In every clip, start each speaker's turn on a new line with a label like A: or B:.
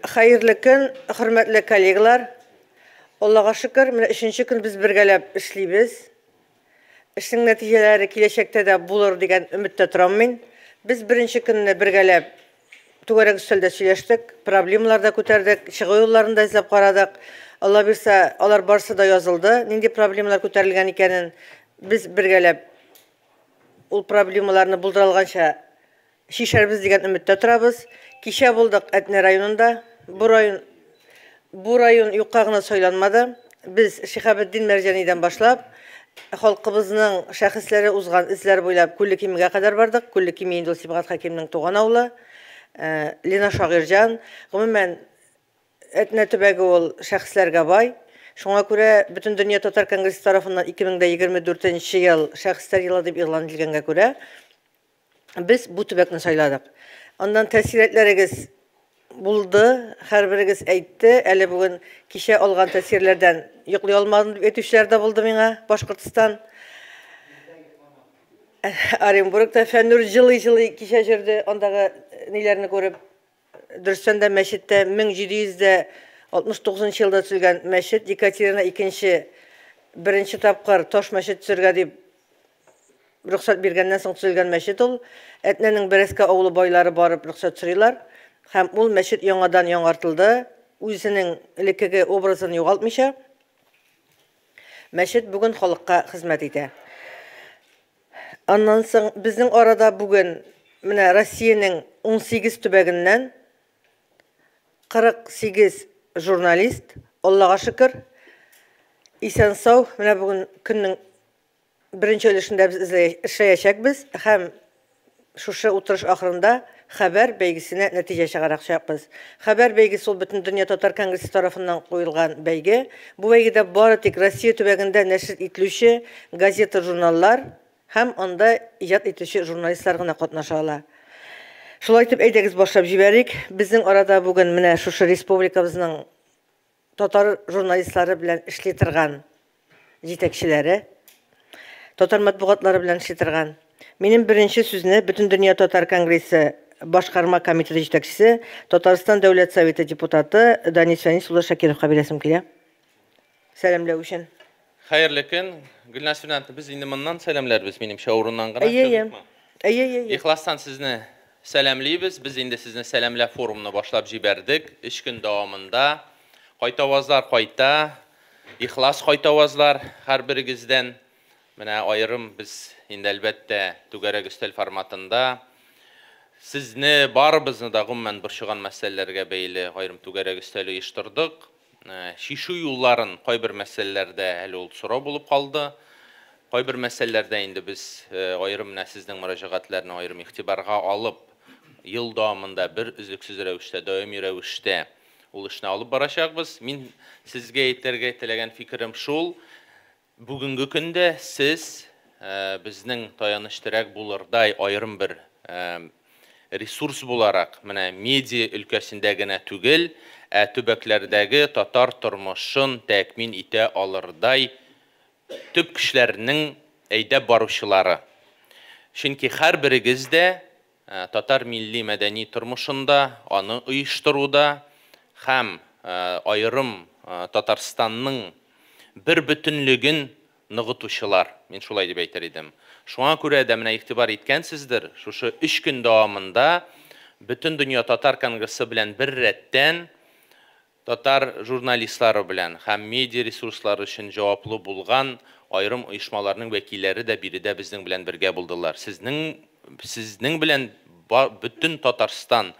A: Хәерле көн, хөрмәтле коллегалар. Аллага шөкер, менә өченче көн без бергәләп эшлибез. Эшнең нәтиҗәләре киләчәктә дә булыр дигән өметтә торам мин. Без беренче көнне бергәләп түгәрәк өстәлдә сөйләштек, проблемалар да күтәрдек, чыгу юлларын да эзләп карадык. Алла бирсә, алар барысы да язылды, нинди проблемалар күтәрелгән икәнен без бергәләп ул проблемаларны булдыра алганча чишәрбез дигән өметтә торабыз. Кичә булдык Әтнә районында. Бу район юкка гына сайланмады. Без Шиһабетдин Мәрҗанидән башлап, халкыбызның шәхесләре узган эзләр буйлап Күлле Кимегә кадәр бардык. Күлле Киме инде ул Сибгат Хәкимнең туган авылы. Лена Шагыйрьҗан. Гомумән, Әтнә төбәге ул шәхесләргә бай. Шуңа күрә Бөтендөнья татар конгрессы тарафыннан 2024 ел шәхесләр елы дип игълан ителгәнгә күрә, без бу төбәкне сайладык. Аннан тәэсиратларыгыз булды, һәрберегез әйтте. Әле бүген кичә алган тәэсирләрдән йоклый алмадым дип әйтүчеләр дә булды миңа Башкортстан. Оренбургта Фәннур җылый-җылый кичә йөрде, андагы ниләрне күреп. Дөрестән дә мәчеттә 1769 елда төзелгән мәчет. Екатерина II беренче тапкыр таш мәчет төзергә дип рөхсәт биргәннән соң төзелгән мәчет ул. Әтнәнең Бәрәскә авылы байлары барып рөхсәт сорыйлар. Һәм ул мәчет яңадан яңартылды, үзенең элеккеге образын югалтмыйча. Мәчет бүген халыкка хезмәт итә. Аннан соң безнең арада бүген менә Россиянең 18 төбәгеннән 48 журналист, Аллага шөкер, исән сау. Менә бүген көннең беренче өлешендә без эшләячәкбез һәм шушы утырыш ахырында хәбәр бәйгесенә нәтиҗә чыгарачакбыз. Хәбәр бәйгесе ул Бөтендөнья татар конгрессы тарафыннан куелган бәйге. Бу бәйгедә бары тик Россия төбәгендә нәшер ителүче газета, журналлар һәм анда иҗат итүче журналистлар гына катнаша ала. Шулай итеп, әйдәгез башлап җибәрик. Безнең арада бүген менә шушы республикабызның татар журналистлары белән эшли торган җитәкчеләре, татар матбугатлары белән эшли торган. Минем беренче сүзне Бөтендөнья татар конгрессы башкарма комитеты җитәкчесе, Татарстан Дәүләт Советы депутаты Данис Фәнис улы Шакировка бирәсем килә. Сәламләү өчен.
B: Хәерле көн, Гөлназ Фернандовна, без инде моннан сәламләрбез, минемчә, урыннан гына.
A: Әйе. Әйе.
B: Ихластан сезне сәламлибез. Без инде сезне сәламләп форумны башлап җибәрдек. 3 көн дәвамында кайтавазлар кайта, ихлас кайтавазлар һәрберегездән. Менә аерым без инде, әлбәттә, түгәрәк өстәл форматында сезне барыбызны да гомумән борчыган мәсьәләләргә бәйле аерым түгәрәк өстәл оештырдык. Чишү юлларын кайбер мәсьәләләрдә әле ул сорау булып калды. Кайбер мәсьәләләрдә инде без аерым менә сезнең мөрәҗәгатьләрне аерым игътибарга алып, ел дәвамында бер өзлексез рәвештә, даими рәвештә ул эшне алып барачакбыз. Мин сезгә әйтергә теләгән фикерем шул: бүгенге көндә сез безнең таяныч терәк булырдай аерым бер ресурс буларак, менә медиа өлкәсендә генә түгел, ә төбәкләрдәге татар тормышын тәэмин итә алырдай төп кешеләрнең әйдәп баручылары. Чөнки һәрберегез дә татар милли мәдәни тормышында, аны оештыруда һәм аерым Татарстанның бер бөтенлеген ныгытучылар, мин шулай дип әйтер идем. Шуңа күрә дә менә игътибар иткәнсездер, шушы 3 көн дәвамында Бөтендөнья татар конгрессы белән бер рәттән татар журналистлары белән һәм медиа ресурслары өчен җаваплы булган аерым оешмаларның вәкилләре дә биредә безнең белән бергә булдылар. Сезнең белән бөтен Татарстан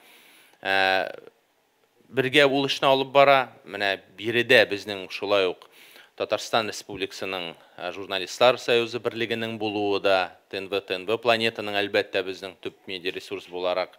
B: бергә ул эшне алып бара. Менә биредә безнең шулай ук Татарстан Республикасының Журналистлар союзы берлегенең булуы да, ТНВ, ТНВ Планетаның, әлбәттә, безнең төп медиа ресурс буларак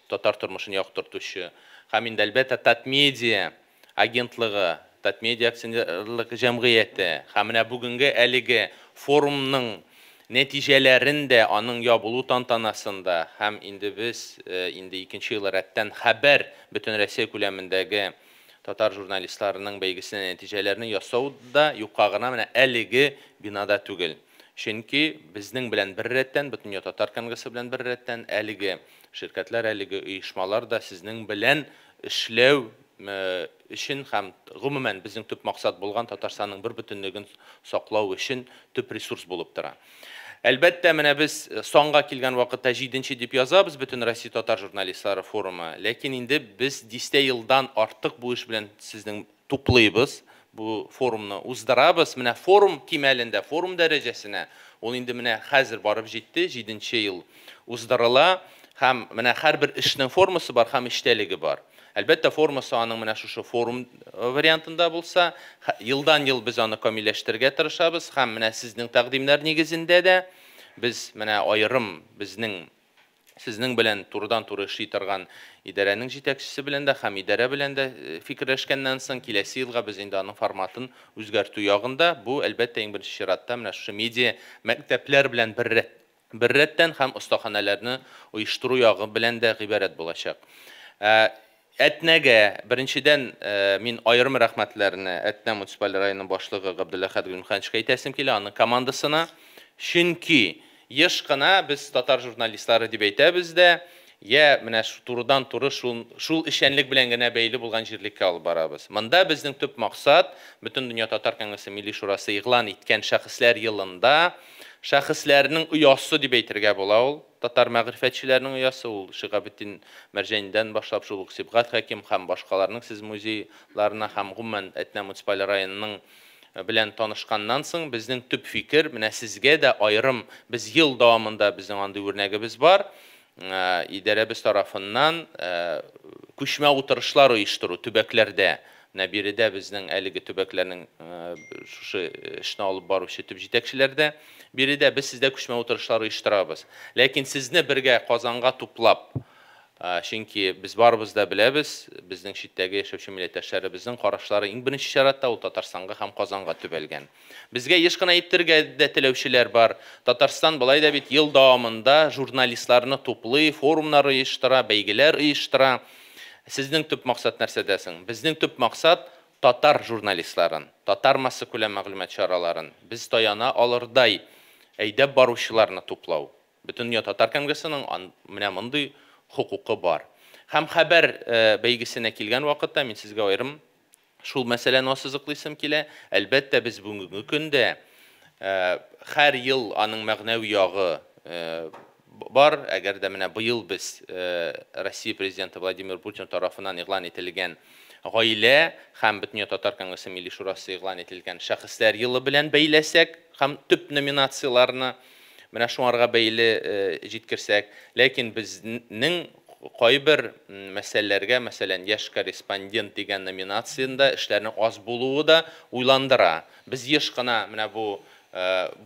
B: татар тормышын яктыртучы һәм инде, әлбәттә, Татмедиа агентлыгы, Татмедиа акционерлык җәмгыяте һәм менә бүгенге әлеге форумның нәтиҗәләрен дә, аның ябылу тантанасында һәм инде без инде икенче ел рәттән Хәбәр Бөтен Россия күләмендәге татар журналистларының бәйгесенә нәтиҗәләрне ясау да юкка гына менә әлеге бинада түгел. Чөнки безнең белән бер рәттән, Бөтендөнья татар конгрессы белән бер рәттән әлеге ширкәтләр, әлеге оешмалар да сезнең белән эшләү өчен һәм гомумән безнең төп максат булган Татарстанның бер бөтенлеген саклау өчен төп ресурс булып тора. Әлбәттә, менә без санга килгән вакытта 7-нче дип язабыз Бөтен Россия татар журналистлары форумы, ләкин инде без дистә елдан артык бу эш белән сезнең туплыйбыз, бу форумны уздырабыз. Менә форум кимәлендә, форум дәрәҗәсенә ул инде менә хәзер барып җитте, 7-нче ел уздырыла һәм менә һәрбер эшнең формасы бар һәм эчтәлеге бар. Әлбәттә, формасы аның менә шушы форум вариантында булса, елдан-ел без аны камилләштерергә тырышабыз һәм менә сезнең тәкъдимнәр нигезендә дә без менә аерым безнең сезнең белән турыдан-туры эшли торган идарәнең җитәкчесе белән дә һәм идарә белән дә фикерләшкәннән соң киләсе елга без инде аның форматын үзгәртү ягында, бу әлбәттә иң беренче чиратта менә шушы медиа мәктәпләр белән беррәттән һәм остаханәләрне оештыру ягы белән дә гыйбарәт булачак. Әтнәгә беренчедән мин аерым рәхмәтләрне Әтнә муниципаль районының башлыгы Габдулләхәт Гыйльмхановичка әйтәсем килә, аның командасына. Чөнки еш кына без татар журналистлары дип әйтәбез дә, я менә турыдан-туры шул эшчәнлек белән генә бәйле булган җирлеккә алып барабыз. Монда безнең төп максат Бөтендөнья татар конгрессы Милли шурасы игълан иткән шәхесләр елында шәхесләрнең оясы дип әйтергә була ул. Татар мәгърифәтчеләренең оясы ул Шиһабетдин Мәрҗанидән башлап шул ук Сибгат Хәким һәм башкаларның сез музейларына һәм гомумән Әтнә муниципаль районының белән танышканнан соң безнең төп фикер менә сезгә дә аерым без ел дәвамында безнең андый үрнәгебез бар, идарәбез тарафыннан күчмә утырышлар оештыру төбәкләрдә. Менә биредә безнең әлеге төбәкләрнең шушы эшне алып баручы төп җитәкчеләр дә биредә без сездә күчмә утырышлар оештырабыз. Ләкин сезне бергә Казанга туплап, чөнки без барыбыз да беләбез, безнең читтәге яшәүче милләттәшләребезнең карашлары иң беренче чиратта ул Татарстанга һәм Казанга төбәлгән. Безгә еш кына әйтергә дә теләүчеләр бар. Татарстан былай да бит ел дәвамында журналистларны туплый, форумнар оештыра, бәйгеләр оештыра. Сезнең төп максат нәрсәдә соң? Безнең төп максат татар журналистларын, татар массакүләм мәгълүмат чараларын без таяна алырдай әйдәп баручыларны туплау. Бөтендөнья татар конгрессының менә мондый хокукы бар. Һәм хәбәр бәйгесенә килгән вакытта мин сезгә аерым шул мәсьәләне ассызыклыйсым килә. Әлбәттә, без бүгенге көндә һәр ел аның мәгънәви ягы бар. Әгәр дә менә быел без Россия президенты Владимир Путин тарафыннан игълан ителгән гаилә һәм Бөтендөнья татар конгрессы Милли шурасы игълан ителгән шәхесләр елы белән бәйләсәк һәм төп номинацияләрне менә шуңарга бәйле җиткерсәк, ләкин безнең кайбер мәсьәләләргә, мәсәлән, яшь корреспондент дигән номинацияндә эшләрнең аз булуы да уйландыра. Без еш кына менә бу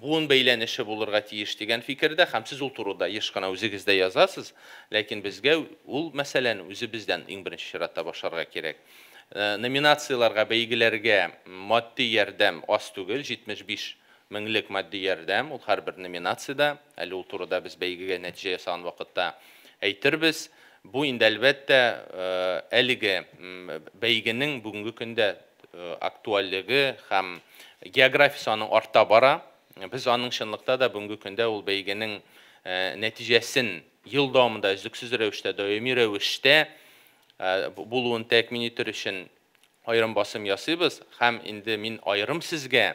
B: буын бәйләнеше булырга тиеш дигән фикердә һәм сез ул турыда еш кына үзегез дә язасыз, ләкин безгә ул мәсьәләне үзебездән иң беренче чиратта башларга кирәк. Номинацияләргә, бәйгеләргә матди ярдәм аз түгел, 75 меңлек матди ярдәм ул һәрбер номинацияда. Әле ул турыда без бәйгегә нәтиҗә ясаган вакытта әйтербез. Бу инде әлбәттә әлеге бәйгенең бүгенге көндә актуальлеге һәм географиясе аның арта бара. Без аның чынлыкта да бүгенге көндә ул бәйгенең нәтиҗәсен ел дәвамында өзлексез рәвештә, даими рәвештә булуын тәэмин итер өчен аерым басым ясыйбыз. Һәм инде мин аерым сезгә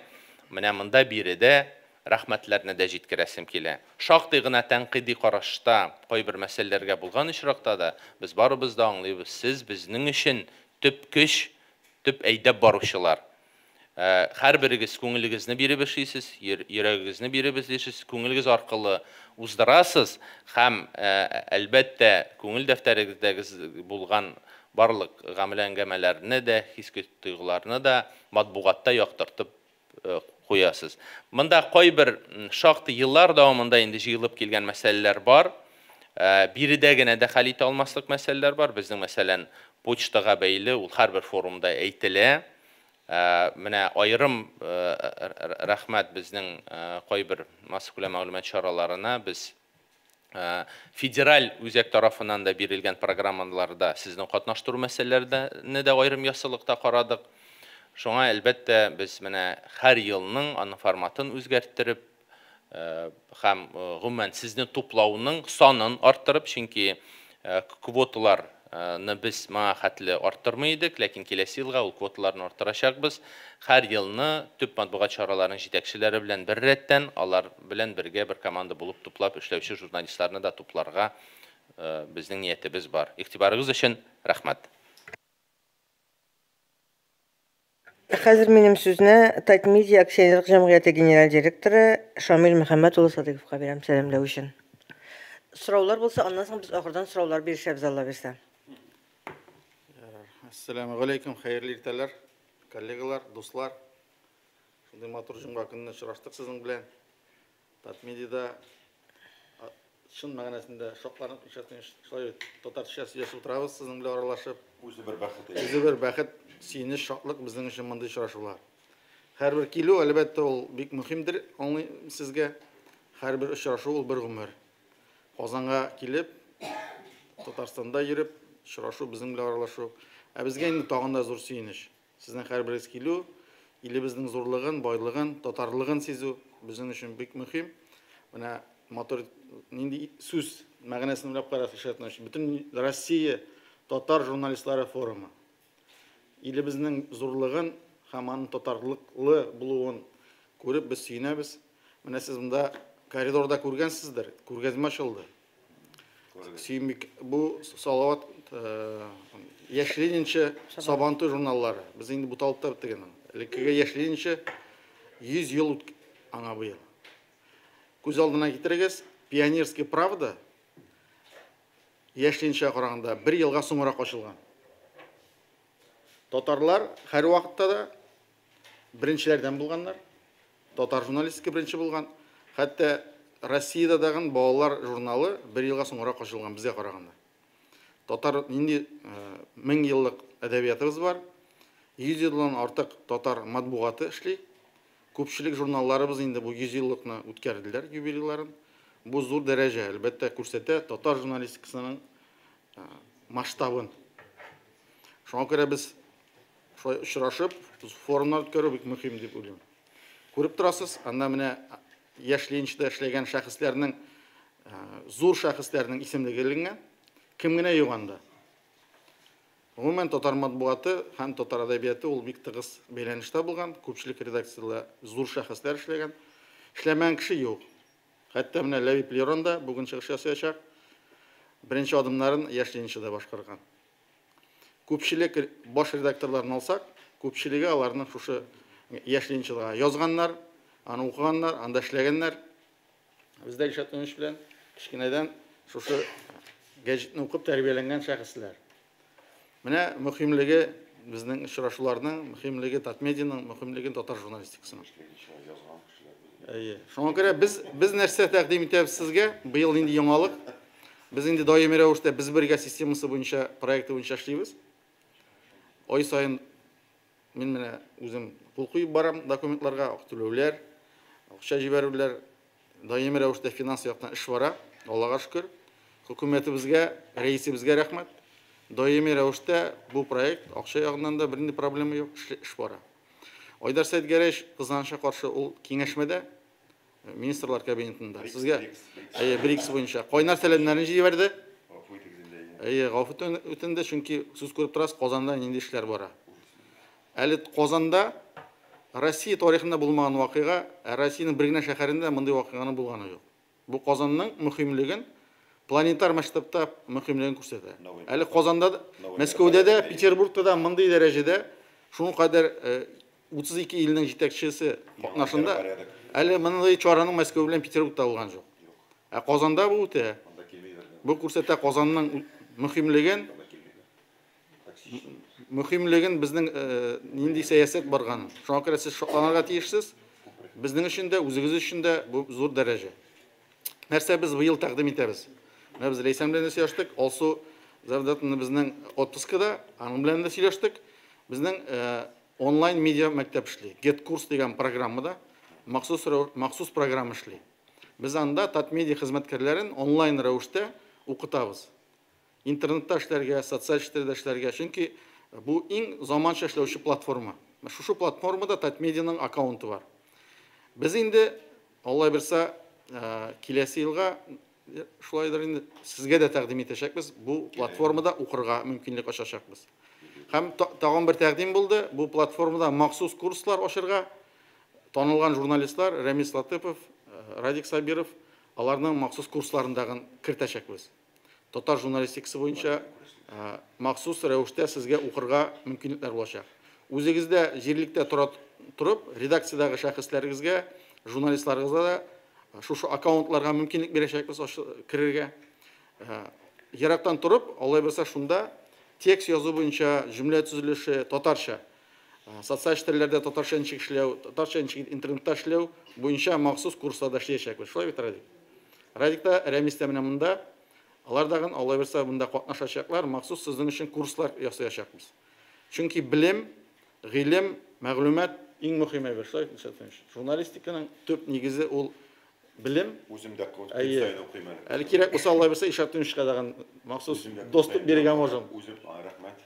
B: менә монда биредә рәхмәтләрне дә җиткерәсем килә. Шактый гына тәнкыйди карашта кайбер мәсьәләләргә булган очракта да без барыбыз да аңлыйбыз, сез безнең өчен төп көч, төп әйдәп баручылар. Һәрберегез күңелегезне биреп эшлисез, йөрәгегезне биреп эшлисез, күңелегез аркылы уздырасыз һәм әлбәттә күңел дәфтәрегездәге булган барлык гамәл әңгәмәләрне дә, хис-тойгыларны да матбугатта яктыртып куясыз. Монда кайбер шактый еллар дәвамында инде җыелып килгән мәсьәләләр бар. Биредә генә дә хәл итә алмаслык мәсьәләләр бар. Безнең, мәсәлән, почтага бәйле ул һәрбер форумда әйтелә. Менә аерым рәхмәт безнең кайбер массакүләм мәгълүмат чараларына. Без федераль үзәк тарафыннан да бирелгән программаларда сезнең катнаштыру мәсьәләләрне дә аерым яссылыкта карадык. Шуңа әлбәттә без менә һәр елның аның форматын үзгәрттереп һәм гомумән сезне туплауның санын арттырып, чөнки квоталар Квоталарны без моңа хәтле арттырмый идек, ләкин киләсе елга ул квоталарны арттырачакбыз. Һәр елны төп матбугат чараларының җитәкчеләре белән бер рәттән, алар белән бергә бер команда булып туплап эшләүче журналистларны да тупларга безнең ниятебез бар. Игътибарыгыз өчен рәхмәт.
A: Хәзер минем сүзне Татмедиа акционерлык җәмгыяте генераль директоры Шамил Мөхәммәт улы Садыйковка бирәм сәламләү өчен. Сораулар булса, аннан соң без ахырдан сораулар бирешәбез, Алла бирсә.
C: Әссәламү галәйкүм, хәерле иртәләр, коллегалар, дуслар. Шундый матур җомга көнне очраштык сезнең белән. Татмедиада чын мәгънәсендә шатланып шулай татарча сөйләшеп утырабыз сезнең белән аралашып.
D: Үзе бер бәхет.
C: Үзе бер бәхет, сөенеч, шатлык безнең өчен мондый очрашулар. Һәрбер килү, әлбәттә, ул бик мөһимдер, аңлыйм сезгә. Һәрбер очрашу ул бер гомер. Казанга килеп, Татарстанда йөреп, очрашу, безнең белән аралашу. Ә безгә инде тагын да зур сөенеч. Сезнең һәрберегез килү, илебезнең зурлыгын, байлыгын, татарлыгын сизү безнең өчен бик мөһим. Менә матур нинди сүз мәгънәсен уйлап карагыз, өчен. Бөтен Россия татар журналистлары форумы. Илебезнең зурлыгын һәм аның татарлыклы булуын күреп без сөенәбез. Менә сез монда коридорда күргәнсездер, күргәзмә ачылды. Сөембик, бу Салават Яшь Ленинче Сабантуй журналлары. Без инде буталып та беттек инде. Элеккеге Яшь Ленинче 100 ел аңа быел. Күз алдына китерегез, Пионерская правда Яшь Ленинчегә караганда бер елга соңрак ачылган. Татарлар һәр вакытта да беренчеләрдән булганнар. Татар журналистика беренче булган. Хәтта Россиядә дагын балалар журналы бер елга соңрак ачылган безгә караганда. Татар нинди 1000 еллык әдәбиятыбыз бар. 100 елдан артык татар матбугаты эшли. Күпчелек журналларыбыз инде бу 100 еллыкны үткәрделәр, юбилейларын. Бу зур дәрәҗә, әлбәттә, күрсәтә татар журналистикасының масштабын. Шуңа күрә без шулай очрашып, форумнар үткәрү бик мөһим дип уйлыйм. Күреп торасыз, анда менә Яшь Ленинчыда эшләгән шәхесләрнең, зур шәхесләрнең исемлеге эленгән. Кем генә юк анда. Гомумән, татар матбугаты һәм татар әдәбияты ул бик тыгыз бәйләнештә булган. Күпчелек редакцияләрдә зур шәхесләр эшләгән. Эшләмәгән кеше юк. Хәтта менә Ләбиб Лерон да бүген чыгыш ясаячак. Беренче адымнарын Яшь Ленинчыда башкарган. Күпчелек баш редакторларын алсак, күпчелеге аларның шушы Яшь Ленинчыга язганнар, аны укыганнар, анда эшләгәннәр. Без дә Илшат Юныс белән кечкенәдән шушы гәҗитне укып тәрбияләнгән шәхесләр. Менә мөһимлеге безнең очрашуларның, мөһимлеге Татмедианың, мөһимлеге татар журналистикасының. Әйе. Шуңа күрә без нәрсә тәкъдим итәбез сезгә? Быел нинди яңалык? Без инде даими рәвештә Без бергә системасы буенча проекты буенча эшлибез. Ай саен мин менә үзем кул куеп барам документларга, түләүләр, акча җибәрүләр, даими рәвештә финанс яктан эш бара, Аллага шөкер. Хөкүмәтебезгә, рәисебезгә рәхмәт. Даими рәвештә бу проект акча ягыннан да бернинди проблема юк, эш бара. Айдар Сәйдгәрәевич кызганычка каршы ул киңәшмәдә Министрлар кабинетында. Сезгә әйе, БРИКС буенча кайнар сәламнәрен җибәрде.
D: Гафу итегез инде.
C: Әйе, гафу үтенде, чөнки сүз күреп торасыз, Казанда нинди эшләр бара. Әле Казанда Россия тарихында булмаган вакыйга, ә Россиянең бер генә шәһәрендә мондый вакыйганың булганы юк. Бу Казанның мөһимлеген, планетар масштабта мөһимлеген күрсәтә. Әле Казанда да, Мәскәүдә дә, Петербургта да мондый дәрәҗәдә шуның кадәр 32 илнең җитәкчесе катнашында әле мондый чараның Мәскәү белән Петербургта булган юк. Ә Казанда бу үтә. Бу күрсәтә Казанның мөһимлеген, мөһимлеген безнең нинди сәясәт барганын. Шуңа күрә сез шатланырга тиешсез. Безнең өчен дә, үзегез өчен дә бу зур дәрәҗә. Нәрсә без быел тәкъдим итәбез? Менә без Ләйсән белән дә сөйләштек, Алсу Зәвдәтовна безнең отпускада, аның белән дә сөйләштек. Безнең онлайн медиа мәктәп эшли. Get Курс дигән программада махсус программа эшли. Без анда Татмедиа хезмәткәрләрен онлайн рәвештә укытабыз. Интернетта эшләргә, социаль челтәрдә эшләргә, чөнки бу иң заманча эшләүче платформа. Шушы платформада Татмедианың аккаунты бар. Без инде, Алла бирсә, киләсе елга Шулайдыр инде, сезгә дә тәкъдим итәчәкбез, бу платформада укырга мөмкинлек ачачакбыз. Һәм тагын бер тәкъдим булды, бу платформада махсус курслар ачырга танылган журналистлар Рәмис Латыпов, Радик Сабиров, аларның махсус курсларын дагын кертәчәкбез. Татар журналистикасы буенча махсус рәвештә сезгә укырга мөмкинлекләр булачак. Үзегездә җирлектә тора торып, редакциядәге шәхесләрегезгә, журналистларыгызга да шушы аккаунтларга мөмкинлек бирәчәкбез керергә. Ерактан торып, алай булса шунда текст язу буенча җөмлә төзелеше татарча, социаль челтәрләрдә татарча ничек эшләү, татарча ничек интернетта эшләү буенча махсус курсларда эшләячәкбез. Шулай бит, Радик? Радик та, Рәмис тә менә монда. Алар дагын алай булса монда катнашачаклар, махсус сезнең өчен курслар ясаячакбыз. Чөнки белем, гыйлем, мәгълүмат иң мөһим әйбер. Шулай бит, Илшат Фәнис? Журналистиканың төп нигезе ул белем.
D: Үзем дә көн саен укыйм әле.
C: Әле кирәк булса, алай булса, Илшат Фәнисчка дагын махсус доступ бирергә можем.
D: Үзем, рәхмәт.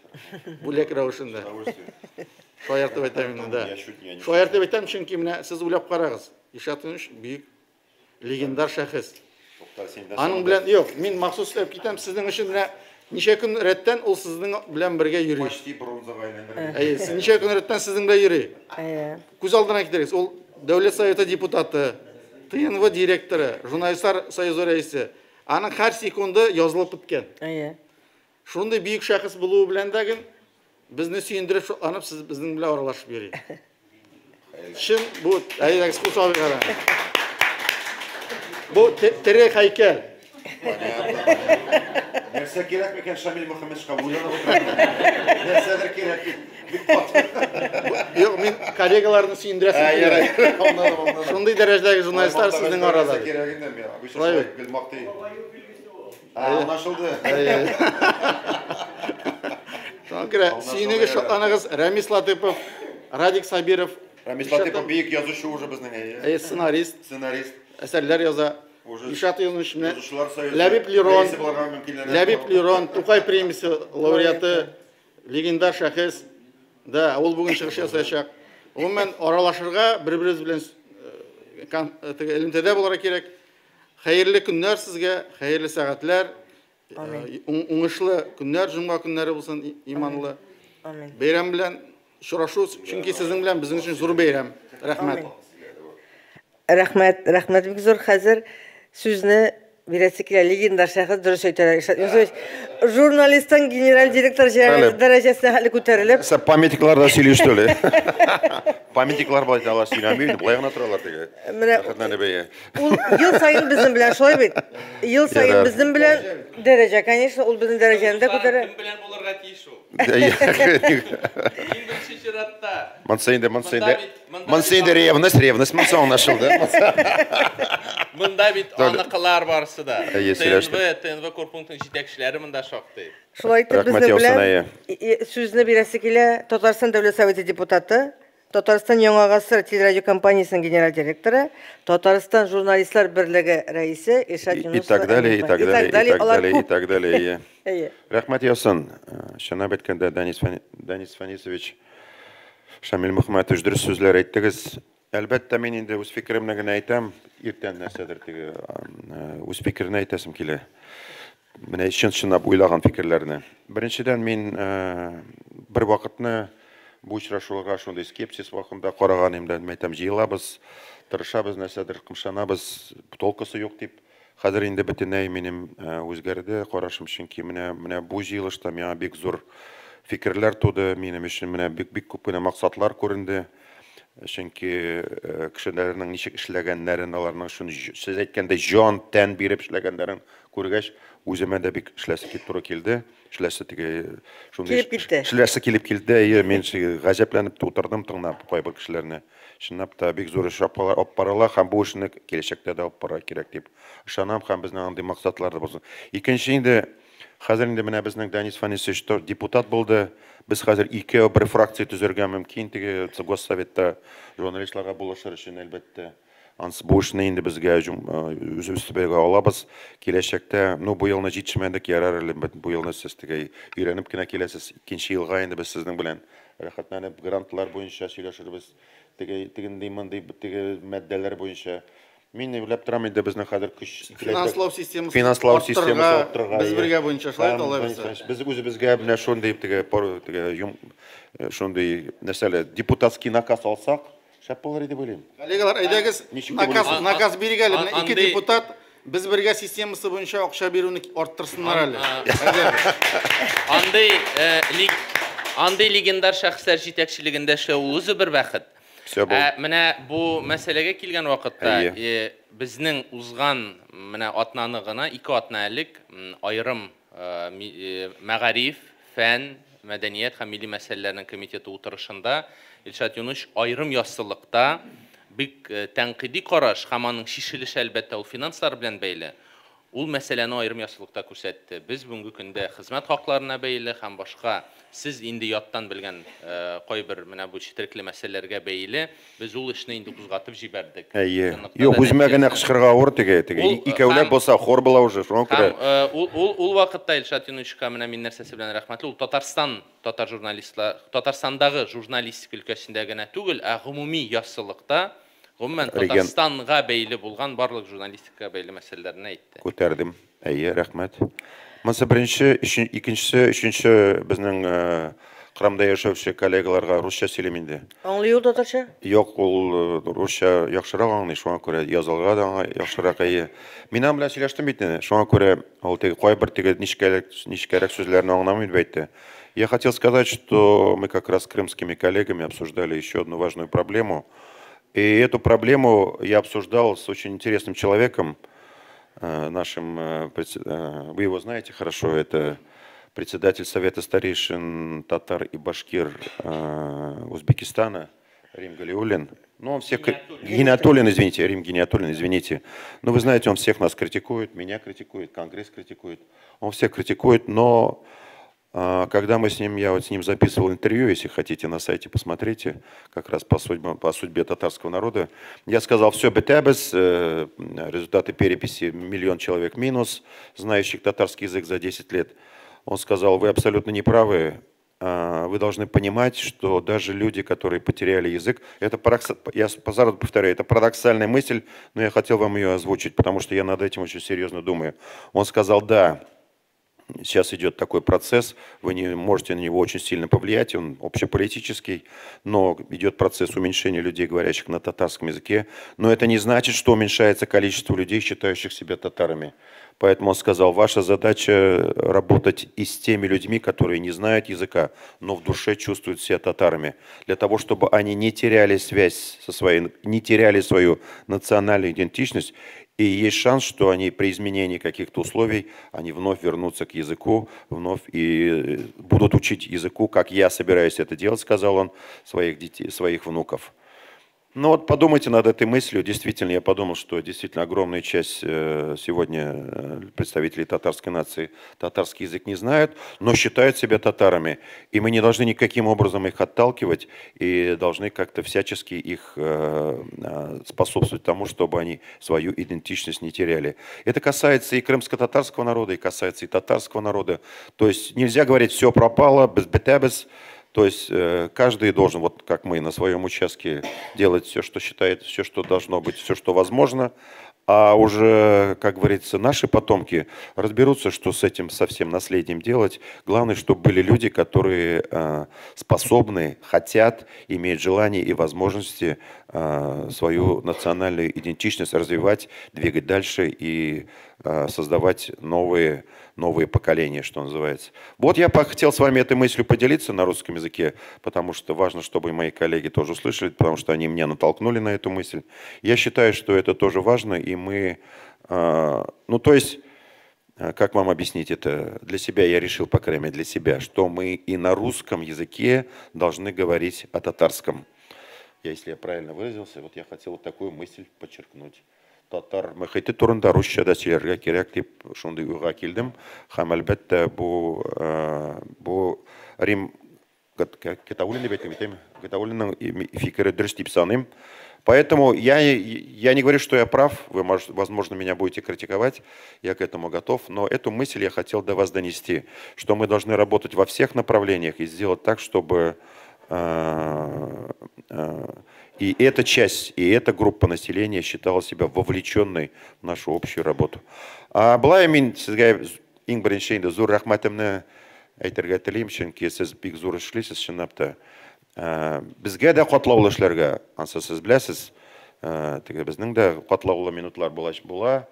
C: Бүләк рәвешендә. Шаяртып әйтәм инде, да. Шаяртып әйтәм, чөнки менә сез уйлап карагыз. Илшат Фәнис бөек легендар шәхес. Аның белән юк, мин махсус эшләп китәм, сезнең өчен менә ничә көн рәттән ул сезнең белән бергә йөри.
D: Почти бронзага әйләндерде.
C: Әйе, ничә көн рәттән сезнең белән йөри.
A: Әйе.
C: Күз алдына китерегез, ул Дәүләт Советы депутаты, ТНВ директоры, Журналистлар союзы рәисе. Аның һәр секунды язылып беткән.
A: Әйе.
C: Шундый бөек шәхес булуы белән дә безне сөендереп, шатланып, сез безнең белән аралашып йөри. Чын бу, әйдәгез, кул чабыйк әле. Бу тере һәйкәл.
D: Нәрсә кирәк микән Шамил Мөхәммәтшка уйланып утырам. Нәрсәдер кирәк бит. Бик каты.
C: Юк, мин коллегаларны сөендерәсем килә. Шундый дәрәҗәдәге журналистлар сезнең арада.
D: Кирәк инде мин. Обычно шулай гел мактый. Аңлашылды.
C: Шуңа күрә сөенегез, шатланыгыз. Рәмис Латыпов, Радик Сабиров.
D: Рәмис Латыпов бөек язучы уже безнең, әйе.
C: Сценарист.
D: Сценарист.
C: Әсәрләр яза. Илшат Юнус менә Ләбиб Лерон, Ләбиб Лерон, Тукай премиясе лауреаты, легендар шәхес. Да, ул бүген чыгыш ясаячак. Гомумән, аралашырга, бер-беребез белән элемтәдә булырга кирәк. Хәерле көннәр сезгә, хәерле сәгатьләр. Уңышлы көннәр, җомга көннәре булсын, иманлы.
A: Амин.
C: Бәйрәм белән очрашу, чөнки сезнең белән безнең өчен зур бәйрәм. Рәхмәт.
A: Рәхмәт, рәхмәт бик зур. Хәзер сүзне бирәсе килә легендар шәхес, дөрес әйтәләр. Илшат Юнусович, журналисттан генераль директор дәрәҗәсенә хәтле күтәрелеп.
D: Сә памятниклар да сөйли что ли? Памятниклар былай алар сөйләми, былай гына торалар теге.
A: Менә
D: Рәхәтләнеп әйе.
A: Ул ел саен безнең белән шулай бит. Ел саен безнең белән дәрәҗә, конечно, ул безнең дәрәҗәне дә күтәрә.
B: Кем белән булырга тиеш ул? Иң беренче чиратта.
D: Монсы инде, монсы инде. Монсы инде ревность, ревность монсы аңлашылды.
B: Монда бит аныкылар барысы да.
D: Әйе,
B: ТНВ, ТНВ корпунктының җитәкчеләре монда шактый.
A: Шулай итеп, безнең белән сүзне бирәсе килә Татарстан Дәүләт Советы депутаты, Татарстан Яңа гасыр телерадиокомпаниясенең генераль директоры, Татарстан журналистлар берлеге рәисе Илшат Юнусов.
D: И так далее, и так далее, и так далее, и так далее. Рәхмәт яусын. Чынлап әйткәндә, Данис Фанисович, Шамил Мөхәммәтович, дөрес сүзләр әйттегез. Әлбәттә, мин инде үз фикеремне генә әйтәм. Иртән нәрсәдер теге үз фикерне әйтәсем килә. Менә чын-чынлап уйлаган фикерләрне. Беренчедән, мин бер вакытны бу очрашуларга шундый скепсис вакытында караган идем, мин әйтәм, җыелабыз, тырышабыз, нәрсәдер кымшанабыз, толкысы юк дип. Хәзер инде бөтенләй минем үзгәрде карашым, чөнки менә бу җыелышта миңа бик зур фикерләр туды, минем өчен менә бик күп кенә максатлар күренде. Чөнки кешеләрнең ничек эшләгәннәрен, аларның шуны сез әйткәндәй җан, тән биреп эшләгәннәрен күргәч, үземә дә бик эшләсе килеп туры килде. Эшләсе теге шундый
A: Килеп китте.
D: Эшләсе килеп килде. Әйе, мин гаҗәпләнеп тә утырдым тыңлап кайбер кешеләрне. Чынлап та бик зур эш алып барыла һәм бу эшне киләчәктә дә алып барырга кирәк дип ышанам һәм безнең андый максатлар да булсын. Икенче инде, хәзер инде менә безнең Данис Фанисович депутат булды. Без хәзер ике бер фракция төзергә мөмкин теге Госсоветта журналистларга булышыр өчен әлбәттә. Ансы бу эшне инде безгә үзебез төбәгә алабыз. Киләчәктә, ну, бу елны җитешмәдек, ярар әле, бу елны сез теге өйрәнеп кенә киләсез. Икенче елга инде без сезнең белән рәхәтләнеп грантлар буенча сөйләшербез. Теге тегенди мондый теге маддәләр буенча. Мин уйлап торам инде безнең хәзер көч
C: финанслау системасын
D: финанслау системасын арттырырга.
C: Без бергә буенча шулай алабыз.
D: Без үзебезгә менә шундый теге шундый нәрсәле депутатский наказ алсак, шәп булыр иде уйлыйм.
C: Коллегалар, әйдәгез, наказ бирик әле. Менә ике депутат без бергә системасы буенча акча бирүне арттырсыннар әле.
B: Андый легендар шәхесләр җитәкчелегендә эшләү ул үзе бер бәхет. Менә бу мәсьәләгә килгән вакытта безнең узган менә атнаны гына, 2 атна элек аерым мәгариф, фән, мәдәният һәм милли мәсьәләләрнең комитеты утырышында Илшат Юнуш аерым яссылыкта бик тәнкыйди караш һәм аның чишелеше әлбәттә ул финанслар белән бәйле. Ул мәсьәләне аерым яссылыкта күрсәтте. Без бүгенге көндә хезмәт хакларына бәйле һәм башка сез инде яттан белгән кайбер менә бу четерекле мәсьәләләргә бәйле без ул эшне инде кузгатып җибәрдек.
D: Әйе. Юк, үземә генә кычкырырга авыр теге, теге. Икәүләп булса хор була уже, шуңа күрә.
B: Ул вакытта Илшат Юнушка менә мин нәрсәсе белән рәхмәтле, ул Татарстан татар журналистлар, Татарстандагы журналистика өлкәсендә генә түгел, ә гомуми яссылыкта гомумән Татарстанга бәйле булган барлык журналистикага бәйле мәсьәләләрне әйтте.
D: Күтәрдем. Әйе, рәхмәт. Монысы беренче, икенчесе, өченче безнең Кырымда яшәүче коллегаларга русча сөйлим инде.
A: Аңлый ул татарча?
D: Юк, ул русча яхшырак аңлый, шуңа күрә язылырга да аңа яхшырак, әйе. Мин аның белән сөйләштем бит инде, шуңа күрә ул теге кайбер теге нечкәрәк сүзләрне аңламый дип әйтте. Я хотел сказать, что мы как раз с крымскими коллегами обсуждали еще одну важную проблему. И эту проблему я обсуждал с очень интересным человеком, нашим, вы его знаете хорошо, это председатель Совета старейшин татар и башкир Узбекистана Рим Галиуллин. Ну, он всех... Гениатуллин, извините, Рим Гениатуллин, извините. Но вы знаете, он всех нас критикует, меня критикует, Конгресс критикует. Он всех критикует, но когда мы с ним, я вот с ним записывал интервью, если хотите, на сайте посмотрите, как раз по судьбе татарского народа, я сказал, все бетебес, результаты переписи 1 миллион человек минус, знающих татарский язык за 10 лет. Он сказал, вы абсолютно не правы, вы должны понимать, что даже люди, которые потеряли язык, это я сразу повторяю, это парадоксальная мысль, но я хотел вам ее озвучить, потому что я над этим очень серьезно думаю. Он сказал, да, сейчас идет такой процесс, вы не можете на него очень сильно повлиять, он общеполитический, но идет процесс уменьшения людей, говорящих на татарском языке, но это не значит, что уменьшается количество людей, считающих себя татарами. Поэтому он сказал, ваша задача работать и с теми людьми, которые не знают языка, но в душе чувствуют себя татарами, для того, чтобы они не теряли связь со своей, не теряли свою национальную идентичность. И есть шанс, что они при изменении каких-то условий, они вновь вернутся к языку, вновь и будут учить языку, как я собираюсь это делать, сказал он, своих детей, своих внуков. Ну вот подумайте над этой мыслью. Действительно, я подумал, что действительно огромная часть сегодня представителей татарской нации татарский язык не знают, но считают себя татарами. И мы не должны никаким образом их отталкивать и должны как-то всячески их способствовать тому, чтобы они свою идентичность не теряли. Это касается и крымско-татарского народа, и касается и татарского народа. То есть нельзя говорить «все пропало», «без-бетебес». То есть каждый должен, вот как мы на своем участке, делать все, что считает, все, что должно быть, все, что возможно. А уже, как говорится, наши потомки разберутся, что с этим со всем наследием делать. Главное, чтобы были люди, которые способны, хотят, имеют желание и возможности свою национальную идентичность развивать, двигать дальше и создавать новые поколения, что называется. Вот я хотел с вами этой мыслью поделиться на русском языке, потому что важно, чтобы и мои коллеги тоже услышали, потому что они меня натолкнули на эту мысль. Я считаю, что это тоже важно, и мы... Ну, то есть, как вам объяснить это? Для себя я решил, по крайней мере, для себя, что мы и на русском языке должны говорить о татарском. Если я правильно выразился, вот я хотел вот такую мысль подчеркнуть. Татар мөхите турында русча да сөйләргә кирәк дип шундый уйга килдем. Һәм әлбәттә бу Рим Гатауллин дип әйтәм, әйтәме? Гатауллинның фикере дөрес дип саныйм. Поэтому я не говорю, что я прав, вы, возможно, меня будете критиковать, я к этому готов, но эту мысль я хотел до вас донести, что мы должны работать во всех направлениях и сделать так, чтобы И эта часть, и эта группа населения считала себя вовлеченной в нашу общую работу. А болай мин сезгә иң беренче инде зур рәхмәтемне әйтергә телим, чөнки сез бик зур эшлисез чынлап та. Безгә дә катлаулы эшләргә, ансы сез беләсез, теге безнең дә катлаулы минутлар була.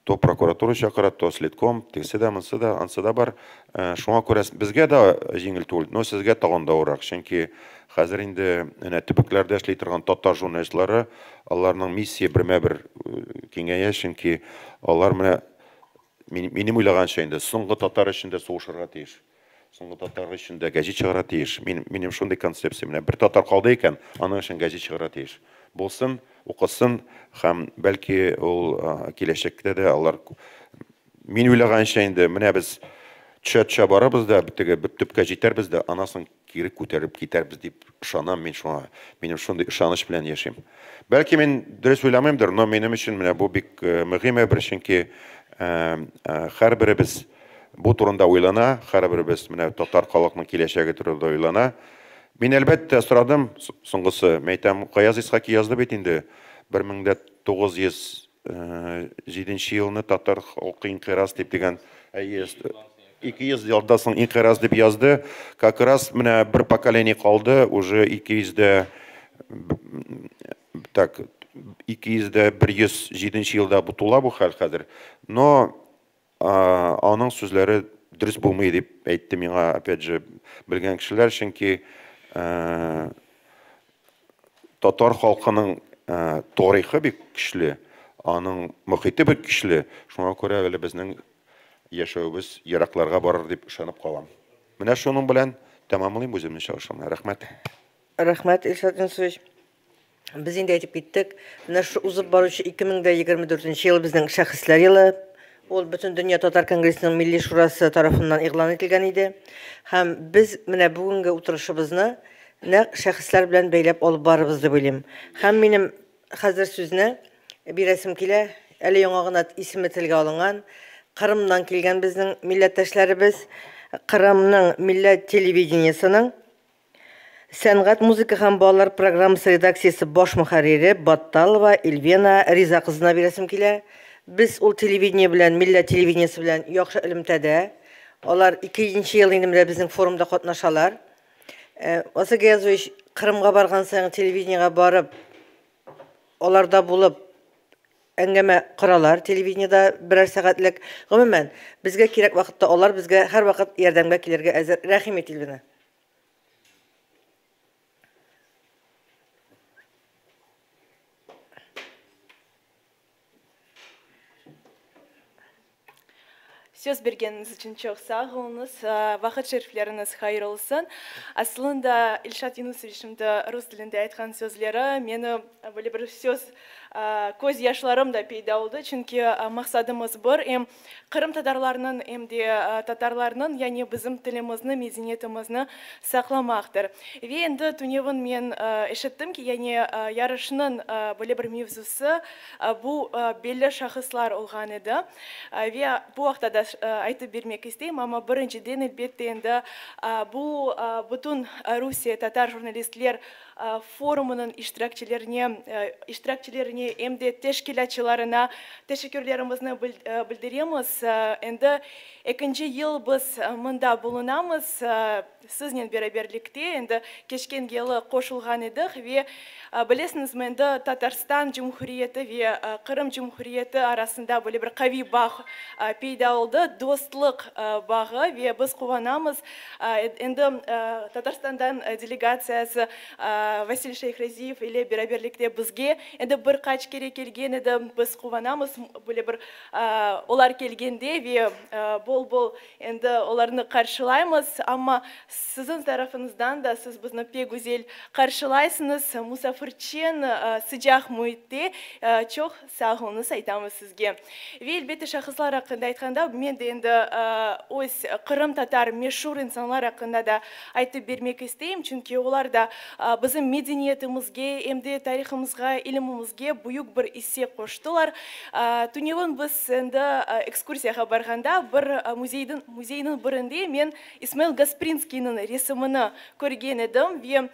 D: То прокуратура чакыра, то следком, тегесе дә, монысы да, ансы да бар. Шуңа күрә безгә дә җиңел түгел, но сезгә тагын да авыррак, чөнки хәзер инде әнә төбәкләрдә эшли торган татар журналистлары, аларның миссия бермә-бер киңәя, чөнки алар менә минем уйлаганча инде соңгы татар өчен дә сугышырга тиеш. Соңгы татар өчен дә гәҗит чыгарга тиеш. Минем шундый концепция, менә бер татар калды икән, аның өчен гәҗит чыгарга тиеш. Булсын, укысын һәм бәлки ул киләчәктә дә алар мин уйлаганча инде менә без төшә-төшә барабыз да, теге бер төпкә җитәрбез дә, аннан соң кире күтәреп китәрбез дип ышанам мин шуңа. Минем шундый ышаныч белән яшим. Бәлки мин дөрес уйламыймдыр, но минем өчен менә бу бик мөһим әйбер, чөнки һәрберебез бу турында уйлана, һәрберебез менә татар халкының киләчәге турында уйлана. Мин әлбәттә сорадым соңгысы, мин әйтәм, Гаяз Исхаки язды бит инде 1907 елны татар халкы инкыйраз дип дигән, әйе, 200 елдан соң инкыйраз дип язды. Как раз менә бер поколение калды, уже ике йөз дә, так, ике йөз дә бер йөз җиденче елда бу тула бу хәл хәзер. Но аның сүзләре дөрес булмый дип әйтте миңа, опять же, белгән кешеләр, чөнки татар халкының тарихы бик көчле, аның мохите бик көчле, шуңа күрә әле безнең яшәвебез еракларга барыр дип ышанып калам. Менә шуның белән тәмамлыйм үземнең чыгышымны. Рәхмәт.
A: Рәхмәт, Илшат Юнусович. Без инде әйтеп киттек. Менә шу узып баручы 2024 ел безнең шәхесләр елы. Ул Бөтен дөнья татар конгрессының Милли шурасы тарафыннан игълан ителгән иде. Һәм без менә бүгенге утырышыбызны нәкъ шәхесләр белән бәйләп алып барырбыз дип уйлыйм. Һәм минем хәзер сүзне бирәсем килә. Әле яңа гына исеме телгә алынган Кырымнан килгән безнең милләттәшләребез, Кырымның милләт телевидениесының Сәнгать, музыка һәм балалар программасы редакциясе баш мөхәррире Батталова Эльвина Риза кызына бирәсем килә. Без ул телевидение белән, милләт телевидениесе белән яхшы элемтәдә. Алар икенче ел инде менә безнең форумда катнашалар. Васил Гаязович Кырымга барган саен телевидениегә барып, аларда булып, әңгәмә коралар телевидениедә берәр сәгатьлек. Гомумән, безгә кирәк вакытта алар безгә һәрвакыт ярдәмгә килергә әзер. Рәхим ит, Эльвина.
E: Söz bergeniñiz içün çoq sağ oluñız. Vaqıt şerifleriñiz hayır olsun. Aslında İlşat Yunusoviç şimdi rus tilinde aytqan sözleri meni böyle bir söz köz yaşlarım da peyda oldı. Çünki maqsadımız bir, em qırımtatarlarnıñ, em de tatarlarnıñ, yani bizim tilimizni, medeniyetimizni saqlamaqtır. Ve endi tünevin men eşittim ki, yani yarışnıñ böyle bir mevzusı bu belli şahıslar olğan edi. Ve bu aqta da aytıp bermek isteyim, amma birinciden, elbette, endi bu bütün Rusiye tatar jurnalistler forumınıñ iştirakçilerine, em de teşkilâtçılarına teşekkürlerimizni bildiremiz. Endi ekinci yıl biz mında bulunamız, siznen beraberlikte, endi keçken yılı qoşulğan edik ve bilesiñizmi, endi Tatarstan Cumhuriyeti ve Qırım Cumhuriyeti arasında böyle bir qaviy bağ peyda oldı, dostluq bağı, ve biz quvanamız. Endi Tatarstandan delegatsiyası Vasil Şeyhraziyev ile beraberlikte bizge endi bir qaç kere kelgen edi, biz quvanamız böyle bir olar kelgende ve bol-bol endi olarnı qarşılaymız. Amma siziñ tarafıñızdan da siz bizni pek güzel qarşılaysıñız, musafirçen, sıcaq müitte. Çoq sağ oluñız aytamız sizge. Ve elbette şahıslar aqqında aytqanda, men de endi öz qırımtatar meşur insanlar aqqında da aytıp bermek isteyim, çünki olar da bizim medeniyetimizge, em de tarihımızğa, ilimimizge büyük bir isse qoştılar. Tünevin biz endi ekskursiyağa barğanda bir müzeyniñ birinde men İsmail Gasprinskiyniñ Gasprinskiyniñ resimini körgen edim ve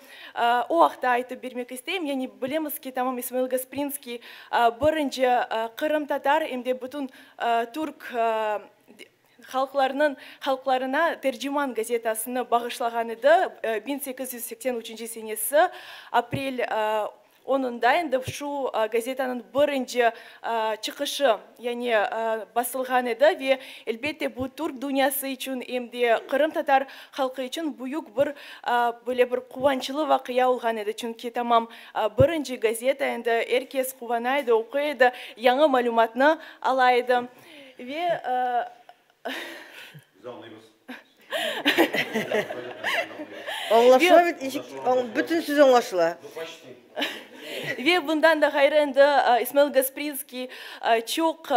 E: o aqta aytıp bermek isteyim. Yani bilemiz ki, tamam İsmail Gasprinskiy birinci qırımtatar em de bütün türk halqlarınıñ halqlarına Terciman gazetasını bağışlağan edi, 1883 senesi aprel onunda endi şu gazetanıñ birinci çıqışı, yani basılğan edi ve, elbette, bu türk dünyası içün em de qırımtatar halqı içün büyük bir böyle bir quvançlı vaqia olğan edi, çünki tamam birinci gazeta, endi er kes quvana edi, oquy edi, yañı malümatnı ala edi ve
D: Biz añlaymız.
A: Añlaşıla bit, ничек, бөтен сүз añlaşıla.
E: Ve bundan da ğayrı endi İsmail Gasprinskiy çoq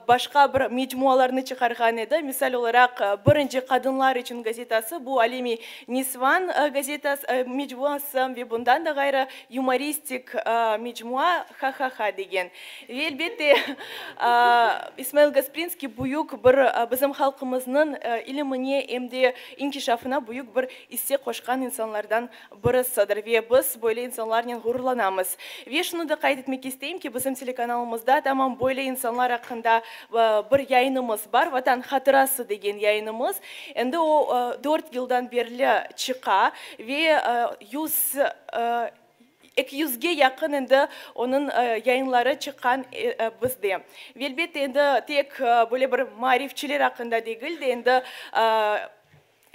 E: başqa bir mecmualarnı çıqarğan edi. Misal olaraq, birinci qadınlar içün gazetası, bu Alem-i Nisvan gazetası, mecmuası ve bundan da ğayrı yumoristik mecmua Ha-ha-ha degen. Ve, elbette, İsmail Gasprinskiy büyük bir bizim halqımıznıñ ilimine em de inkişafına büyük bir isse qoşqan insanlardan birisidir ve biz böyle insanlarnen ğururlanamız. Ve şunı da qayd etmek isteyim ki, bizim telekanalımızda tamam böyle insanlar aqqında bir yayınımız bar, Vatan hatırası degen yayınımız. Endi o dört yıldan berli çıqa ve yüz, eki yüzge yaqın endi onıñ yayınları çıqqan bizde. Ve elbette, endi tek böyle bir maarifçiler aqqında degil de, endi